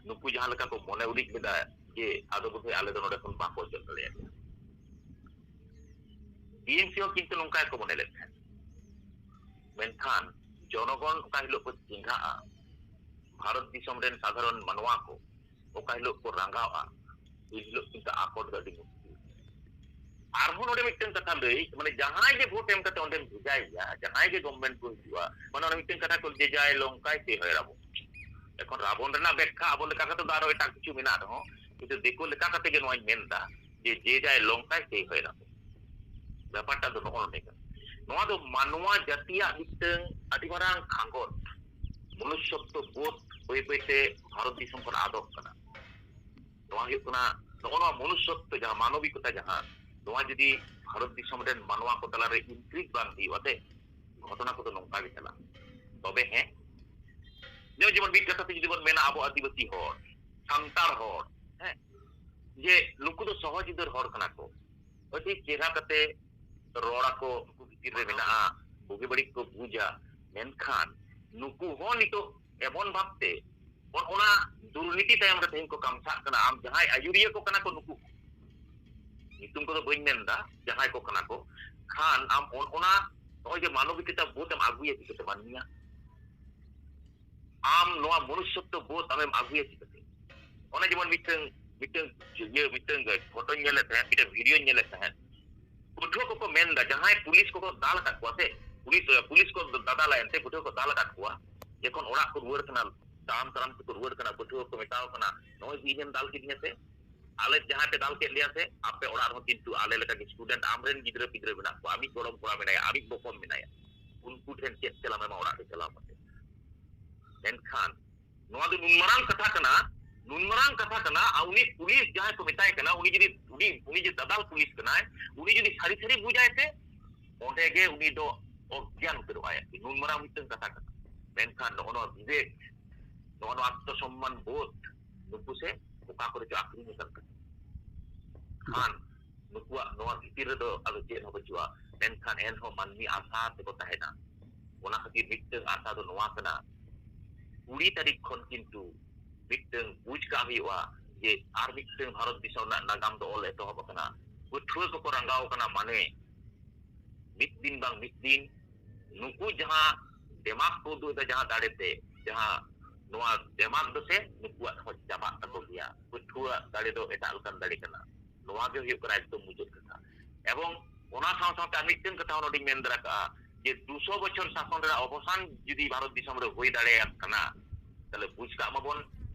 ᱱᱩᱠᱩ ᱡᱟᱦᱟᱸ ᱞᱮᱠᱟ ᱠᱚ ᱢᱚᱱᱮ ᱩᱨᱤᱡ ᱞᱮᱫᱟ ᱡᱮ ᱟᱫᱚ ᱵᱳᱫᱷᱚᱭ ᱟᱞᱮ ᱫᱚ ᱱᱚᱰᱮ ᱠᱷᱚᱱ ᱵᱟᱠᱚ ᱚᱪᱚᱜ ᱫᱟᱲᱮᱭᱟᱞᱮᱭᱟ᱾ ᱴᱤᱮᱢᱥᱤ ᱦᱚᱸ ᱠᱤᱱᱛᱩ ᱱᱚᱝᱠᱟ ᱜᱮᱠᱚ ᱢᱚᱱᱮ ᱞᱮᱫ ᱛᱟᱦᱮᱸᱫ᱾ ᱢᱮᱱᱠᱷᱟᱱ ᱡᱚᱱᱚᱜᱚᱱ ᱚᱠᱟ ᱦᱤᱞᱳᱜ ᱠᱚ ᱪᱮᱸᱜᱷᱟᱜᱼᱟ, ᱵᱷᱟᱨᱚᱛ ᱫᱤᱥᱚᱢ ᱨᱮᱱ ᱥᱟᱫᱷᱟᱨᱚᱱ ᱢᱟᱱᱣᱟ ᱠᱚ ᱚᱠᱟ ᱦᱤᱞᱳᱜ ᱠᱚ ᱨᱟᱸᱜᱟᱣᱜᱼᱟ, ᱩᱱ ᱦᱤᱞᱳᱜ ᱠᱤᱱᱛᱩ ᱟᱠᱚᱴ ᱫᱚ ᱟᱹᱰᱤ ᱢᱩᱥᱠᱤᱞ᱾ ᱟᱨᱦᱚᱸ ᱱᱚᱰᱮ ᱢᱤᱫᱴᱟᱝ ᱠᱟᱛᱷᱟ ᱞᱟᱹᱭ, ᱢᱟᱱᱮ, ᱡᱟᱦᱟᱸᱭ ᱜᱮ ᱵᱷᱳᱴ ᱮᱢ ᱠᱟᱛᱮ ᱚᱸᱰᱮᱢ ᱵᱷᱮᱡᱟᱭᱮᱭᱟ, ᱡᱟᱦᱟᱸᱭ ᱜᱮ ᱜᱚᱵᱷᱢᱮᱱᱴ ᱠᱚ ᱦᱤᱡᱩᱜᱼᱟ, ᱢᱟᱱᱮ, ᱚᱱᱟ ᱢᱤᱫᱴᱟᱝ ᱠᱟᱛᱷᱟ ᱠᱚ, "ᱡᱮ ᱡᱟᱭ ᱞᱚᱝᱠᱟᱭ ᱥᱮ ᱦᱚᱭ ᱨᱟᱵᱚᱱ᱾" ᱮᱠᱷᱚᱱ ᱨᱟᱵᱚᱱ ᱨᱮᱱᱟᱜ ᱵᱮᱠᱠᱷᱟ ᱟᱵᱚ ᱞᱮᱠᱟ ᱠᱟᱛᱮ ᱫᱚ ᱟᱨᱚ ᱮᱴᱟᱜ ᱠᱤᱪᱷᱩ ᱢᱮᱱᱟᱜ ᱨᱮᱦᱚᱸ, ᱠᱤᱱᱛᱩ ᱫᱤᱠᱩ ᱞᱮᱠᱟ ᱠᱟᱛᱮ ᱜᱮ ᱱᱚᱣᱟᱧ ᱢᱮᱱ ᱮᱫᱟ ᱡᱮ, "ᱡᱮ ᱡᱟᱭ ᱞᱚᱝᱠᱟᱭ ᱥᱮ ᱦᱚᱭ ᱨᱟᱵᱚᱱ᱾" ᱵᱮᱯᱟᱨᱴᱟ ᱫᱚ ᱱᱚᱜᱼᱚ ᱱᱚᱰᱮ ᱠᱟᱱᱟ᱾ ᱱᱚᱣᱟ ᱫᱚ ᱢᱟᱱᱣᱟ ᱡᱟᱹᱛᱤᱭᱟᱜ ᱢᱤᱫᱴᱟᱝ ᱟᱹᱰᱤ ᱢᱟᱨᱟᱝ ᱠᱷᱟᱸᱜᱚᱴ᱾ ᱢᱚᱱᱩᱥᱥᱚᱛᱛᱚ ᱵᱳᱫᱷ ᱵᱟᱹᱭ ᱵᱟᱹᱭᱛᱮ ᱵᱷᱟᱨᱚᱛ ᱫᱤᱥᱚᱢ ᱠᱷᱚᱱ ᱟᱫᱚᱜ ᱠᱟᱱᱟ᱾ ᱱᱚᱣᱟ ᱦᱩᱭᱩᱜ ᱠᱟᱱᱟ ᱱᱚᱜᱼᱚ ᱱᱚᱣᱟ ᱢᱚᱱᱩᱥᱥᱚᱛᱛᱚ, ᱡᱟᱦᱟᱸ ᱢᱟᱱᱚᱵᱤᱠᱚᱛᱟ, ᱡᱟᱦᱟᱸ ᱱᱚᱣᱟ ᱡᱩᱫᱤ ᱵᱷᱟᱨᱚᱛ ᱫᱤᱥᱚᱢ ᱨᱮᱱ ᱢᱟᱱᱣᱟ ᱠᱚ ᱛᱟᱞᱟᱨᱮ ᱤᱱᱠᱨᱤᱡᱽ ᱵᱟᱝ ᱦᱩᱭᱩᱜᱼᱟ ᱥᱮ, ᱜᱷᱚᱴᱚᱱᱟ ᱠᱚᱫᱚ ᱱᱚᱝᱠᱟ ᱜᱮ ᱪᱟᱞᱟᱜᱼᱟ᱾ ᱛᱚᱵᱮ ᱦᱮᱸ, ᱡᱮᱢᱚᱱ, ᱡᱮᱢᱚᱱ ᱢᱤᱫ ᱠᱟᱛᱷᱟ ᱛᱮ ᱡᱩᱫᱤ ᱵᱚᱱ ᱢᱮᱱᱟ, ᱟᱵᱚ ᱟᱹᱫᱤᱵᱟᱹᱥᱤ ᱦᱚᱲ, ᱥᱟᱱᱛᱟᱲ ᱦᱚᱲ, ᱦᱮᱸ, ᱡᱮ ᱱᱩᱠᱩ ᱫᱚ ᱥᱚᱦᱚᱡ ᱩᱫᱟᱹᱨ ᱦᱚᱲ ᱠᱟᱱᱟ ᱠᱚ, ᱟᱹᱰᱤ ᱪᱮᱦᱨᱟ ᱠᱟᱛᱮ ᱨᱚᱲ ᱟᱠᱚ, ᱩᱱᱠᱩ ᱵᱷᱤᱛᱤᱨ ᱨᱮ ᱢᱮᱱᱟᱜᱼᱟ, ᱵᱩᱜᱤ ᱵᱟᱹᱲᱤᱡ ᱠᱚ ᱵᱩᱡᱟ᱾ ᱢᱮᱱᱠᱷᱟᱱ ᱱᱩᱠᱩ ᱦᱚᱸ ᱱᱤᱛᱚᱜ ᱮᱢᱚᱱ ᱵᱷᱟᱵᱛᱮ ᱚᱱ-, ᱚᱱᱟ ᱫᱩᱨᱱᱤᱛᱤ ᱛᱟᱭᱚᱢ ᱨᱮ ᱛᱮᱦᱮᱧ ᱠᱚ ᱠᱟᱢᱥᱟᱜ ᱠᱟᱱᱟ᱾ ᱟᱢ ᱡᱟᱦᱟᱸᱭ ᱟᱹᱭᱩᱨᱤᱭᱟᱹ ᱠᱚ ᱠᱟᱱᱟ ᱠᱚ, ᱱᱩᱠᱩ ᱧᱩᱛᱩᱢ ᱠᱚᱫᱚ ᱵᱟᱹᱧ ᱢᱮᱱᱫᱟ, ᱡᱟᱦᱟᱸᱭ ᱠᱚ ᱠᱟᱱᱟ ᱠᱚ, ᱠᱷᱟᱱ ᱟᱢ ᱚᱱ-, ᱚᱱᱟ ᱱᱚᱜᱼᱚᱭ ᱡᱮ ᱢᱟᱱᱚᱵᱤᱠᱚᱛᱟ ᱵᱳᱫᱷ ᱮᱢ ᱟᱹᱜᱩᱭᱟ ᱪᱤᱠᱟᱹᱛᱮ ᱢᱟᱹᱱᱢᱤᱭᱟᱜ? ᱟᱢ ᱱᱚᱣᱟ ᱢᱚᱱᱩᱥᱥᱚᱛᱛᱚ ᱵᱳᱫᱷ ᱟᱢᱮᱢ ᱟᱹᱜᱩᱭᱟ ᱪᱤᱠᱟᱹᱛᱮ? ᱚᱱᱮ ᱡᱮᱢᱚᱱ ᱢᱤᱫᱴᱟᱝ, ᱢᱤᱫᱴᱟᱝ ᱤᱭᱟᱹ, ᱢᱤᱫᱴᱟᱝ ᱯᱷᱳᱴᱳᱧ ᱧᱮᱞᱮᱫ ᱛᱟᱦᱮᱸᱫ, ᱢᱤᱫᱴᱟᱝ ᱵᱷᱤᱰᱤᱭᱳᱧ ᱧᱮᱞᱮᱫ ᱛᱟᱦᱮᱸᱫ, ᱯᱟᱹᱴᱷᱩᱣᱟᱹ ᱠᱚᱠᱚ ᱢᱮᱱᱫᱟ, ᱡᱟᱦᱟᱸᱭ ᱯᱩᱞᱤᱥ ᱠᱚᱠᱚ ᱫᱟᱞ ᱟᱠᱟᱫ ᱠᱚᱣᱟ ᱥᱮ, ᱯᱩᱞᱤᱥ, ᱯᱩᱞᱤᱥ ᱠᱚ ᱫᱟᱫᱟᱞᱟ ᱮᱱᱛᱮ, ᱯᱟᱹᱴᱷᱩᱣᱟᱹ ᱠᱚ ᱫᱟᱞ ᱟᱠᱟᱫ ᱠᱚᱣᱟ, ᱡᱚᱠᱷᱚᱱ ᱚᱲᱟᱜ ᱠᱚ ᱨᱩᱣᱟᱹᱲ ᱠᱟᱱᱟ, ᱛᱟᱲᱟᱢ ᱛᱟᱲᱟᱢ ᱛᱮᱠᱚ ᱨᱩᱣᱟᱹᱲ ᱠᱟᱱᱟ, ᱯᱟᱹᱴᱷᱩᱣᱟᱹ ᱠᱚ ᱢᱮᱛᱟᱣ ᱠᱟᱱᱟ, "ᱱᱚᱜᱼᱚᱭ ᱡᱮ ᱤᱧᱮᱢ ᱫᱟᱞ ᱠᱤᱫᱤᱧᱟ ᱥᱮ, ᱟᱞᱮ ᱡᱟᱦᱟᱸᱭ ᱯᱮ ᱫᱟᱞ ᱠᱮᱫ ᱞᱮᱭᱟ ᱥᱮ, ᱟᱯᱮ ᱚᱲᱟᱜ ᱨᱮᱦᱚᱸ ᱠᱤᱱᱛᱩ ᱟᱞᱮ ᱞᱮᱠᱟᱜᱮ ᱥᱴᱩᱰᱮᱱᱴ, ᱟᱢᱨᱮᱱ ᱜᱤᱫᱽᱨᱟᱹ ᱯᱤᱫᱽᱨᱟᱹ ᱢᱮᱱᱟᱜ ᱠᱚᱣᱟ, ᱟᱢᱤᱡ ᱜᱚᱲᱚᱢ ᱠᱚᱲᱟ ᱢᱮᱱᱟᱭᱟ, ᱟᱢᱤᱡ ᱵᱚᱠᱚᱢ ᱢᱮᱱᱟᱭᱟ, ᱩᱱᱠᱩ ᱴᱷᱮᱱ ᱪᱮᱫ ᱪᱟᱞᱟᱣ ᱮᱢᱟ ᱚᱲᱟᱜ ᱨᱮ ᱪᱟᱞᱟᱣ ᱠᱟᱛᱮ?" ᱢᱮᱱᱠᱷᱟᱱ ᱱᱚᱣᱟ ᱫᱚ ᱱᱩᱱ ᱢᱟᱨᱟᱝ ᱠᱟᱛᱷᱟ ᱠᱟᱱᱟ, ᱱᱩᱱ ᱢᱟᱨᱟᱝ ᱠᱟᱛᱷᱟ ᱠᱟᱱᱟ, ᱟᱨ ᱩᱱᱤ ᱯᱩᱞᱤᱥ ᱡᱟᱦᱟᱸᱭ ᱠᱚ ᱢᱮᱛᱟᱭ ᱠᱟᱱᱟ, ᱩᱱᱤ ᱡᱩᱫᱤ, ᱩᱱᱤ, ᱩᱱᱤ ᱡᱮ ᱫᱟᱫᱟᱞ ᱯᱩᱞᱤᱥ ᱠᱟᱱᱟᱭ, ᱩᱱᱤ ᱡᱩᱫᱤ ᱥᱟᱹᱨᱤ ᱥᱟᱹᱨᱤ ᱵᱩᱡᱟᱭ ᱥᱮ, ᱚᱸᱰᱮ ᱜᱮ ᱩᱱᱤ ᱫᱚ ᱚᱜᱽᱜᱭᱟᱱ ᱩᱛᱟᱹᱨᱚᱜ ᱟᱭ ᱟᱨᱠᱤ᱾ ᱱᱩᱱ ᱢᱟᱨᱟᱝ ᱢᱤᱫᱴᱟᱝ ᱠᱟᱛᱷᱟ ᱠᱟᱱᱟ᱾ ᱢᱮᱱᱠᱷᱟᱱ ᱱᱚᱜᱼᱚ ᱱᱚᱣᱟ ᱵᱤᱵᱮᱠ, ᱱᱚᱜᱼᱚ ᱱᱚᱣᱟ ᱟᱛᱢᱚ ᱥᱚᱢᱢᱟᱱ ᱵᱳᱫᱷ, ᱱᱩᱠᱩ ᱥᱮ ᱚᱠᱟ ᱠᱚᱨᱮ ᱪᱚ ᱟᱠᱷᱨᱤᱧ ᱟᱠᱟᱱ ᱠᱟᱱᱟ᱾ ᱠᱷᱟᱱ ᱱᱩᱠᱩᱣᱟᱜ ᱱᱚᱣᱟ ᱵᱷᱤᱛᱤᱨ ᱨᱮᱫᱚ ᱟᱫᱚ ᱪᱮᱫ ᱦᱚᱸ ᱵᱟᱹᱪᱩᱜᱼᱟ, ᱢᱮᱱᱠᱷᱟᱱ ᱮᱱᱦᱚᱸ ᱢᱟᱹᱱᱢᱤ ᱟᱥᱟ ᱛᱮᱠᱚ ᱛᱟᱦᱮᱱᱟ᱾ ᱚᱱᱟ ᱠᱷᱟᱹᱛᱤᱨ ᱢᱤᱫᱴᱟᱝ ᱟᱥᱟ ᱫᱚ ᱱᱚᱣᱟ ᱠᱟᱱᱟ, ᱠᱩᱲᱤ ᱛᱟᱹᱨᱤᱠᱷ ᱠᱷᱚᱱ ᱠᱤᱱᱛᱩ ᱢᱤᱫᱴᱟᱝ ᱵᱩᱡᱽ ᱠᱟᱜ ᱦᱩᱭᱩᱜᱼᱟ ᱡᱮ ᱟᱨ ᱢᱤᱫᱴᱟᱝ ᱵᱷᱟᱨᱚᱛ ᱫᱤᱥᱚᱢ ᱨᱮᱱᱟᱜ ᱱᱟᱜᱟᱢ ᱫᱚ ᱚᱞ ᱮᱛᱚᱦᱚᱵ ᱟᱠᱟᱱᱟ᱾ ᱯᱟᱹᱴᱷᱩᱣᱟᱹ ᱠᱚᱠᱚ ᱨᱟᱸᱜᱟᱣ ᱟᱠᱟᱱᱟ, ᱢᱟᱱᱮ ᱢᱤᱫ ᱫᱤᱱ ᱵᱟᱝ ᱢᱤᱫ ᱫᱤᱱ ᱱᱩᱠᱩ ᱡᱟᱦᱟᱸ ᱫᱮᱢᱟᱜᱽ ᱠᱚ ᱩᱫᱩᱜ ᱮᱫᱟ, ᱡᱟᱦᱟᱸ ᱫᱟᱲᱮᱛᱮ, ᱡᱟᱦᱟᱸ ᱱᱚᱣᱟ ᱫᱮᱢᱟᱜᱽ ᱫᱚ ᱥᱮ ᱱᱩᱠᱩᱣᱟᱜ ᱦᱚᱸ ᱪᱟᱵᱟᱜ ᱛᱟᱠᱚ ᱜᱮᱭᱟ᱾ ᱯᱟᱹᱴᱷᱩᱣᱟᱹ ᱫᱟᱲᱮ ᱫᱚ ᱮᱴᱟᱜ ᱞᱮᱠᱟᱱ ᱫᱟᱲᱮ ᱠᱟᱱᱟ᱾ ᱱᱚᱣᱟ ᱜᱮ ᱦᱩᱭᱩᱜ ᱠᱟᱱᱟ ᱮᱠᱫᱚᱢ ᱢᱩᱪᱟᱹᱫ ᱠᱟᱛᱷᱟ᱾ ᱮᱵᱚᱝ ᱚᱱᱟ ᱥᱟᱶ ᱥᱟᱶᱛᱮ ᱟᱨ ᱢᱤᱫᱴᱟᱝ ᱠᱟᱛᱷᱟ ᱦᱚᱸ ᱱᱚᱰᱮᱧ ᱢᱮᱱ ᱫᱟᱲᱮ ᱠᱟᱜᱼᱟ ᱡᱮ ᱫᱩᱥᱚ ᱵᱚᱪᱷᱚᱨ ᱥᱟᱥᱚᱱ ᱨᱮᱱᱟᱜ ᱚᱵᱚᱥᱟᱱ ᱡᱩᱫᱤ ᱵᱷᱟᱨᱚᱛ ᱫᱤᱥᱚᱢ ᱨᱮ ᱦᱩᱭ ᱫᱟᱲᱮᱭᱟᱜ ᱠᱟᱱᱟ, ᱛᱟᱦᱞᱮ ᱵᱩᱡᱽ ᱠᱟᱜ ᱢᱟᱵᱚᱱ,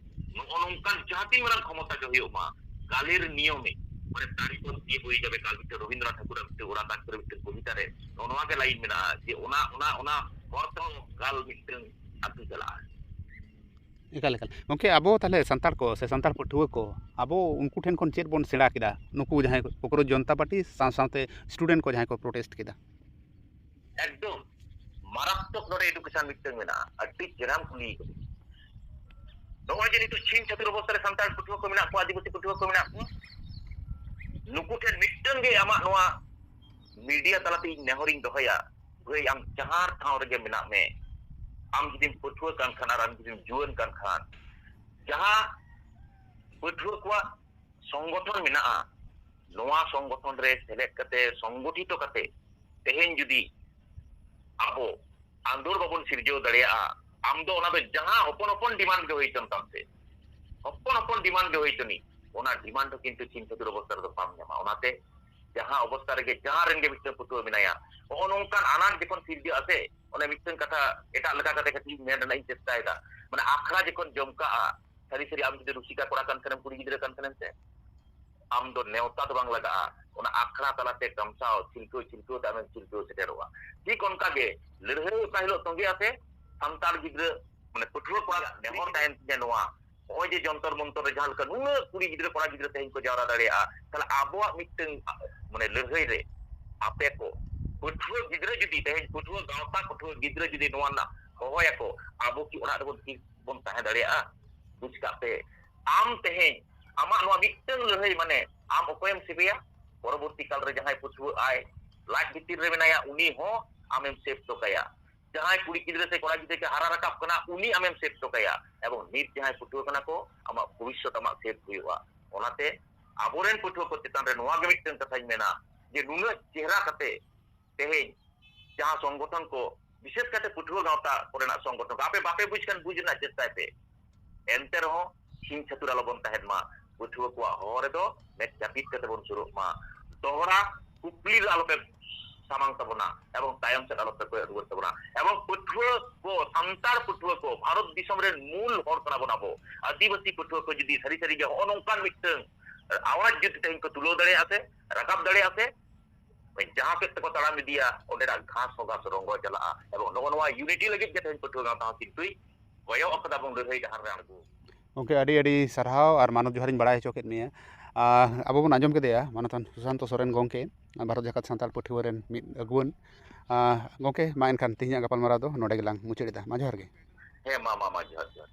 ᱱᱚᱜᱼᱚ ᱱᱚᱝᱠᱟᱱ ᱡᱟᱦᱟᱸ ᱛᱤᱱ ᱢᱟᱨᱟᱝ ᱠᱷᱚᱢᱚᱛᱟ ᱜᱮ ᱦᱩᱭᱩᱜ ᱢᱟ, ᱠᱟᱞᱮᱨ ᱱᱤᱭᱚᱢᱮ, ᱢᱟᱱᱮ ᱛᱟᱨᱤ ᱯᱚᱛ ᱫᱤᱭᱮ ᱵᱚᱭ ᱡᱟᱵᱮ ᱠᱟᱞ, ᱢᱤᱫᱴᱮᱱ ᱨᱚᱵᱤᱱᱫᱨᱚᱱᱟᱛᱷ ᱴᱷᱟᱠᱩᱨᱟᱜ ᱢᱤᱫᱴᱮᱱ ᱚᱱᱟ ᱠᱟᱡᱽ ᱠᱚᱨᱮ ᱢᱤᱫᱴᱮᱱ ᱠᱚᱵᱤᱛᱟ ᱨᱮ ᱱᱚᱜᱼᱚ ᱱᱚᱣᱟ ᱜᱮ ᱞᱟᱭᱤᱱ ᱢᱮᱱᱟᱜᱼᱟ ᱡᱮ ᱚᱱᱟ, ᱚᱱᱟ, ᱚᱱᱟ ᱦᱚᱨ ᱛᱮᱦᱚᱸ ᱠᱟᱞ ᱢᱤᱫᱴᱮᱱ ᱟᱹᱛᱩ ᱪᱟᱞᱟᱜᱼᱟ᱾ ᱮᱠᱟᱞ ᱮᱠᱟᱞ᱾ ᱜᱚᱢᱠᱮ, ᱟᱵᱚ ᱛᱟᱦᱚᱞᱮ ᱥᱟᱱᱛᱟᱲ ᱠᱚ ᱥᱮ ᱥᱟᱱᱛᱟᱲ ᱯᱟᱹᱴᱷᱩᱣᱟᱹ ᱠᱚ, ᱟᱵᱚ ᱩᱱᱠᱩ ᱴᱷᱮᱱ ᱠᱷᱚᱱ ᱪᱮᱫ ᱵᱚᱱ ᱥᱮᱬᱟ ᱠᱮᱫᱟ? ᱱᱩᱠᱩ ᱡᱟᱦᱟᱸᱭ ᱠᱚᱠᱨᱳᱪ ᱡᱚᱱᱛᱟ ᱯᱟᱨᱴᱤ ᱥᱟᱶ ᱥᱟᱶᱛᱮ ᱥᱴᱩᱰᱮᱱᱴ ᱠᱚ ᱡᱟᱦᱟᱸᱭ ᱠᱚ ᱯᱨᱚᱴᱮᱥᱴ ᱠᱮᱫᱟ᱾ ᱮᱠᱫᱚᱢ ᱢᱟᱨᱟᱛᱢᱚᱠ ᱱᱚᱰᱮ ᱮᱰᱩᱠᱮᱥᱚᱱ ᱢᱤᱫᱴᱟᱝ ᱢᱮᱱᱟᱜᱼᱟ᱾ ᱟᱹᱰᱤ ᱪᱮᱦᱨᱟᱢ ᱠᱩᱞᱤ ᱠᱟᱫᱤᱧ᱾ ᱱᱚᱜᱼᱚᱭ ᱡᱮ ᱱᱤᱛᱚᱜ ᱪᱷᱤᱝ ᱪᱷᱟᱹᱛᱩᱨ ᱚᱵᱚᱥᱛᱷᱟ ᱨᱮ ᱥᱟᱱᱛᱟᱲ ᱯᱟᱹᱴᱷᱩᱣᱟᱹ ᱠᱚ ᱢᱮᱱᱟᱜ ᱠᱚᱣᱟ, ᱟᱹᱫᱤᱵᱟᱹᱥᱤ ᱯᱟᱹᱴᱷᱩᱣᱟᱹ ᱠᱚ ᱢᱮᱱᱟᱜ ᱠᱚᱣᱟ, ᱱᱩᱠᱩ ᱴᱷᱮᱱ ᱢᱤᱫᱴᱟᱝ ᱜᱮ ᱟᱢᱟᱜ ᱱᱚᱣᱟ ᱢᱤᱰᱤᱭᱟ ᱛᱟᱞᱟᱛᱮ ᱤᱧ ᱱᱮᱦᱚᱨᱤᱧ ᱫᱚᱦᱚᱭᱟ, ᱵᱷᱟᱹᱭ, ᱟᱢ ᱡᱟᱦᱟᱸ ᱴᱷᱟᱶ ᱨᱮᱜᱮ ᱢᱮᱱᱟᱜ ᱢᱮ, ᱟᱢ ᱡᱩᱫᱤᱢ ᱯᱟᱹᱴᱷᱩᱣᱟᱹ ᱠᱟᱱ ᱠᱷᱟᱱ ᱟᱨ ᱟᱢ ᱡᱩᱫᱤᱢ ᱡᱩᱣᱟᱹᱱ ᱠᱟᱱ ᱠᱷᱟᱱ, ᱡᱟᱦᱟᱸ ᱯᱟᱹᱴᱷᱩᱣᱟᱹ ᱠᱚᱣᱟᱜ ᱥᱚᱝᱜᱚᱴᱷᱚᱱ ᱢᱮᱱᱟᱜᱼᱟ, ᱱᱚᱣᱟ ᱥᱚᱝᱜᱚᱴᱷᱚᱱ ᱨᱮ ᱥᱮᱞᱮᱫ ᱠᱟᱛᱮ, ᱥᱚᱝᱜᱚᱴᱷᱤᱛᱚ ᱠᱟᱛᱮ ᱛᱮᱦᱮᱧ ᱡᱩᱫᱤ ᱟᱵᱚ ᱟᱸᱫᱳᱲ ᱵᱟᱵᱚᱱ ᱥᱤᱨᱡᱟᱹᱣ ᱫᱟᱲᱮᱭᱟᱜᱼᱟ, ᱟᱢ ᱫᱚ ᱚᱱᱟ ᱫᱚ ᱡᱟᱦᱟᱸ ᱦᱚᱯᱚᱱ ᱦᱚᱯᱚᱱ ᱰᱤᱢᱟᱱᱰ ᱜᱮ ᱦᱩᱭ ᱦᱚᱪᱚᱱ ᱛᱟᱢ ᱥᱮ, ᱦᱚᱯᱚᱱ ᱦᱚᱯᱚᱱ ᱰᱤᱢᱟᱱᱰ ᱜᱮ ᱦᱩᱭ ᱦᱚᱪᱚᱱᱤᱡ, ᱚᱱᱟ ᱰᱤᱢᱟᱱᱰ ᱦᱚᱸ ᱠᱤᱱᱛᱩ ᱪᱷᱤᱝ ᱪᱷᱟᱹᱛᱩᱨ ᱚᱵᱚᱥᱛᱷᱟ ᱨᱮᱫᱚ ᱵᱟᱢ ᱧᱟᱢᱟ᱾ ᱚᱱᱟᱛᱮ ᱡᱟᱦᱟᱸ ᱚᱵᱚᱥᱛᱷᱟ ᱨᱮᱜᱮ ᱡᱟᱦᱟᱸ ᱨᱮᱱ ᱜᱮ ᱢᱤᱫᱴᱟᱝ ᱯᱟᱹᱴᱷᱩᱣᱟᱹ ᱢᱮᱱᱟᱭᱟ, ᱱᱚᱜᱼᱚ ᱱᱚᱝᱠᱟᱱ ᱟᱱᱟᱴ ᱡᱚᱠᱷᱚᱱ ᱥᱤᱨᱡᱟᱹᱜᱼᱟ ᱥᱮ, ᱚᱱᱮ ᱢᱤᱫᱴᱟᱝ ᱠᱟᱛᱷᱟ ᱮᱴᱟᱜ ᱞᱮᱠᱟ ᱠᱟᱛᱮ ᱠᱟᱹᱴᱤᱡ ᱤᱧ ᱢᱮᱱ ᱨᱮᱱᱟᱜ ᱤᱧ ᱪᱮᱥᱴᱟᱭᱮᱫᱟ, ᱢᱟᱱᱮ ᱟᱠᱷᱲᱟ ᱡᱚᱠᱷᱚᱱ ᱡᱚᱢᱠᱟᱜᱼᱟ, ᱥᱟᱹᱨᱤ ᱥᱟᱹᱨᱤ ᱟᱢ ᱡᱩᱫᱤ ᱨᱩᱥᱤᱠᱟ ᱠᱚᱲᱟ ᱠᱟᱱ ᱠᱷᱟᱱᱮᱢ, ᱠᱩᱲᱤ ᱜᱤᱫᱽᱨᱟᱹ ᱠᱟᱱ ᱠᱷᱟᱱᱮᱢ ᱥᱮ, ᱟᱢ ᱫᱚ ᱱᱮᱣᱛᱟ ᱫᱚ ᱵᱟᱝ ᱞᱟᱜᱟᱜᱼᱟ, ᱚᱱᱟ ᱟᱠᱷᱲᱟ ᱛᱟᱞᱟᱛᱮ ᱠᱟᱢᱥᱟᱣ ᱪᱷᱤᱞᱠᱟᱹᱣ ᱪᱷᱤᱞᱠᱟᱹᱣ ᱛᱮ ᱟᱢᱮᱢ ᱪᱷᱤᱞᱠᱟᱹᱣ ᱥᱮᱴᱮᱨᱚᱜᱼᱟ᱾ ᱴᱷᱤᱠ ᱚᱱᱠᱟ ᱜᱮ ᱞᱟᱹᱲᱦᱟᱹᱭ ᱚᱠᱟ ᱦᱤᱞᱳᱜ ᱛᱚᱸᱜᱮᱜᱼᱟ ᱥᱮ, ᱥᱟᱱᱛᱟᱲ ᱜᱤᱫᱽᱨᱟᱹ, ᱢᱟᱱᱮ ᱯᱟᱹᱴᱷᱩᱣᱟᱹ ᱠᱚᱲᱟ ᱱᱮᱦᱚᱨ ᱛᱟᱦᱮᱱ ᱛᱤᱧᱟ ᱱᱚᱣᱟ, ᱱᱚᱜᱼᱚᱭ ᱡᱮ ᱡᱚᱱᱛᱚᱨ ᱢᱚᱱᱛᱚᱨ ᱨᱮ ᱡᱟᱦᱟᱸ ᱞᱮᱠᱟ ᱱᱩᱱᱟᱹᱜ ᱠᱩᱲᱤ ᱜᱤᱫᱽᱨᱟᱹ ᱠᱚᱲᱟ ᱜᱤᱫᱽᱨᱟᱹ ᱛᱮᱦᱮᱧ ᱠᱚ ᱡᱟᱣᱨᱟ ᱫᱟᱲᱮᱭᱟᱜᱼᱟ, ᱛᱟᱦᱞᱮ ᱟᱵᱚᱣᱟᱜ ᱢᱤᱫᱴᱟᱝ, ᱢᱟᱱᱮ ᱞᱟᱹᱲᱦᱟᱹᱭ ᱨᱮ ᱟᱯᱮ ᱠᱚ ᱯᱟᱹᱴᱷᱩᱣᱟᱹ ᱜᱤᱫᱽᱨᱟᱹ ᱡᱩᱫᱤ ᱛᱮᱦᱮᱧ ᱯᱟᱹᱴᱷᱩᱣᱟᱹ ᱜᱟᱶᱛᱟ ᱯᱟᱹᱴᱷᱩᱣᱟᱹ ᱜᱤᱫᱽᱨᱟᱹ ᱡᱩᱫᱤ ᱱᱚᱣᱟ ᱨᱮᱱᱟᱜ ᱦᱚᱦᱚᱭᱟᱠᱚ, ᱟᱵᱚ ᱠᱤ ᱚᱲᱟᱜ ᱨᱮᱵᱚᱱ ᱛᱷᱤᱨ ᱵᱚᱱ ᱛᱟᱦᱮᱸ ᱫᱟᱲᱮᱭᱟᱜᱼᱟ? ᱵᱩᱡᱽ ᱠᱟᱜ ᱯᱮ, ᱟᱢ ᱛᱮᱦᱮᱧ ᱟᱢᱟᱜ ᱱᱚᱣᱟ ᱢᱤᱫᱴᱟᱝ ᱞᱟᱹᱲᱦᱟᱹᱭ, ᱢᱟᱱᱮ ᱟᱢ ᱚᱠᱚᱭᱮᱢ ᱥᱮᱵᱮᱭᱟ? ᱯᱚᱨᱚᱵᱚᱨᱛᱤ ᱠᱟᱞ ᱨᱮ ᱡᱟᱦᱟᱸᱭ ᱯᱟᱹᱴᱷᱩᱣᱟᱹ ᱟᱭ ᱞᱟᱡ ᱵᱷᱤᱛᱤᱨ ᱨᱮ ᱢᱮᱱᱟᱭᱟ, ᱩᱱᱤ ᱦᱚᱸ ᱟᱢᱮᱢ ᱥᱮᱵᱷ ᱦᱚᱴᱚ ᱠᱟᱭᱟ᱾ ᱡᱟᱦᱟᱸᱭ ᱠᱩᱲᱤ ᱜᱤᱫᱽᱨᱟᱹ ᱥᱮ ᱠᱚᱲᱟ ᱜᱤᱫᱽᱨᱟᱹ ᱠᱚ ᱦᱟᱨᱟ ᱨᱟᱠᱟᱵ ᱠᱟᱱᱟ, ᱩᱱᱤ ᱟᱢᱮᱢ ᱥᱮᱵᱷ ᱦᱚᱴᱚ ᱠᱟᱭᱟ᱾ ᱮᱵᱚᱝ ᱱᱤᱛ ᱡᱟᱦᱟᱸᱭ ᱯᱟᱹᱴᱷᱩᱣᱟᱹ ᱠᱟᱱᱟ ᱠᱚ, ᱟᱢᱟᱜ ᱵᱷᱚᱵᱤᱥᱥᱚᱛ ᱟᱢᱟᱜ ᱥᱮᱵᱷ ᱦᱩᱭᱩᱜᱼᱟ᱾ ᱚᱱᱟᱛᱮ ᱟᱵᱚᱨᱮᱱ ᱯᱟᱹᱴᱷᱩᱣᱟᱹ ᱠᱚ ᱪᱮᱛᱟᱱ ᱨᱮ ᱱᱚᱣᱟ ᱜᱮ ᱢᱤᱫᱴᱟᱝ ᱠᱟᱛᱷᱟᱧ ᱢᱮᱱᱟ ᱡᱮ ᱱᱩᱱᱟᱹᱜ ᱪᱮᱦᱨᱟ ᱠᱟᱛᱮ ᱛᱮᱦᱮᱧ ᱡᱟᱦᱟᱸ ᱥᱚᱝᱜᱚᱴᱷᱚᱱ ᱠᱚ, ᱵᱤᱥᱮᱥ ᱠᱟᱛᱮ ᱯᱟᱹᱴᱷᱩᱣᱟᱹ ᱜᱟᱶᱛᱟ ᱠᱚᱨᱮᱱᱟᱜ ᱥᱚᱝᱜᱚᱴᱷᱚᱱ ᱠᱚ, ᱟᱯᱮ ᱵᱟᱯᱮ ᱵᱩᱡᱽ ᱠᱷᱟᱱ ᱵᱩᱡᱽ ᱨᱮᱱᱟᱜ ᱪᱮᱥᱴᱟᱭ ᱯᱮ᱾ ᱮᱱᱛᱮ ᱨᱮᱦᱚᱸ ᱪᱷᱤᱝ ᱪᱷᱟᱹᱛᱩᱨ ᱟᱞᱚᱵᱚᱱ ᱛᱟᱦᱮᱱ ᱢᱟ, ᱯᱟᱹᱴᱷᱩᱣᱟᱹ ᱠᱚᱣᱟᱜ ᱦᱚᱦᱚ ᱨᱮᱫᱚ ᱢᱮᱫ ᱡᱟᱹᱯᱤᱫ ᱠᱟᱛᱮ ᱵᱚᱱ ᱥᱩᱨᱩᱜ ᱢᱟ᱾ ᱫᱚᱦᱲᱟ ᱠᱩᱠᱞᱤ ᱨᱮ ᱟᱞᱚᱯᱮ ᱥᱟᱢᱟᱝ ᱛᱟᱵᱚᱱᱟ ᱮᱵᱚᱝ ᱛᱟᱭᱚᱢ ᱥᱮᱫ ᱟᱞᱚᱯᱮ ᱠᱚᱭᱚᱜ ᱨᱩᱣᱟᱹᱲ ᱛᱟᱵᱚᱱᱟ᱾ ᱮᱵᱚᱝ ᱯᱟᱹᱴᱷᱩᱣᱟᱹ ᱠᱚ, ᱥᱟᱱᱛᱟᱲ ᱯᱟᱹᱴᱷᱩᱣᱟᱹ ᱠᱚ, ᱵᱷᱟᱨᱚᱛ ᱫᱤᱥᱚᱢ ᱨᱮᱱ ᱢᱩᱞ ᱦᱚᱲ ᱠᱟᱱᱟ ᱵᱚᱱ ᱟᱵᱚ᱾ ᱟᱹᱫᱤᱵᱟᱹᱥᱤ ᱯᱟᱹᱴᱷᱩᱣᱟᱹ ᱠᱚ ᱡᱩᱫᱤ ᱥᱟᱹᱨᱤ ᱥᱟᱹᱨᱤ ᱜᱮ ᱦᱚᱸᱜᱼᱚ ᱱᱚᱝᱠᱟᱱ ᱢᱤᱫᱴᱟᱝ ᱟᱣᱟᱡ ᱡᱩᱫᱤ ᱛᱮᱦᱮᱧ ᱠᱚ ᱛᱩᱞᱟᱹᱣ ᱫᱟᱲᱮᱭᱟᱜᱼᱟ ᱥᱮ, ᱨᱟᱠᱟᱵ ᱫᱟᱲᱮᱭᱟᱜᱼᱟ ᱥᱮ, ᱡᱟᱦᱟᱸ ᱥᱮᱫ ᱛᱮᱠᱚ ᱛᱟᱲᱟᱢ ᱤᱫᱤᱭᱟ, ᱚᱸᱰᱮᱱᱟᱜ ᱜᱷᱟᱥ ᱦᱚᱸ ᱜᱷᱟᱥ ᱨᱚᱝᱜᱚ ᱪᱟᱞᱟᱜᱼᱟ᱾ ᱮᱵᱚᱝ ᱱᱚᱜᱼᱚ ᱱᱚᱣᱟ ᱭᱩᱱᱤᱴᱤ ᱞᱟᱹᱜᱤᱫ ᱜᱮ ᱛᱮᱦᱮᱧ ᱯᱟᱹᱴᱷᱩᱣᱟᱹ ᱜᱟᱶᱛᱟ ᱦᱚᱸ ᱠᱤᱱᱛᱩᱭ ᱠᱚᱭᱚᱜ ᱟᱠᱟᱫᱟ ᱵᱚᱱ ᱞᱟᱹᱲᱦᱟᱹᱭ ᱰᱟᱦᱟᱨ ᱨᱮ ᱟᱬᱜᱚ᱾ ᱜᱚᱢᱠᱮ, ᱟᱹᱰᱤ ᱟᱹᱰᱤ ᱥᱟᱨᱦᱟᱣ ᱟᱨ ᱢᱟᱱᱚᱛ ᱡᱚᱦᱟᱨᱤᱧ ᱵᱟᱲᱟᱭ ᱦᱚᱪᱚ ᱠᱮᱫ ᱢᱮᱭᱟ᱾ ᱟᱨ ᱟᱵᱚ ᱵᱚᱱ ᱟᱸᱡᱚᱢ ᱠᱮᱫᱮᱭᱟ ᱢᱟᱱᱚᱛᱟᱱ ᱥᱩᱥᱟᱱᱛᱚ ᱥᱚᱨᱮᱱ ᱜᱚᱢᱠᱮ, ᱵᱷᱟᱨᱚᱛ ᱡᱟᱠᱟᱛ ᱥᱟᱱᱛᱟᱲ ᱯᱟᱹᱴᱷᱩᱣᱟᱹ ᱨᱮᱱ ᱢᱤᱫ ᱟᱹᱜᱩᱣᱟᱹᱱ᱾ ᱟᱨ ᱜᱚᱢᱠᱮ, ᱢᱟ ᱮᱱᱠᱷᱟᱱ ᱛᱮᱦᱮᱧᱟᱜ ᱜᱟᱯᱟᱞᱢᱟᱨᱟᱣ ᱫᱚ ᱱᱚᱰᱮ ᱜᱮᱞᱟᱝ ᱢᱩᱪᱟᱹᱫ ᱮᱫᱟ᱾ ᱢᱟ ᱡᱚᱦᱟᱨ ᱜᱮ᱾ ᱦᱮᱸ, ᱢᱟ, ᱢᱟ, ᱢᱟ, ᱡᱚᱦᱟᱨ, ᱡᱚᱦᱟᱨ᱾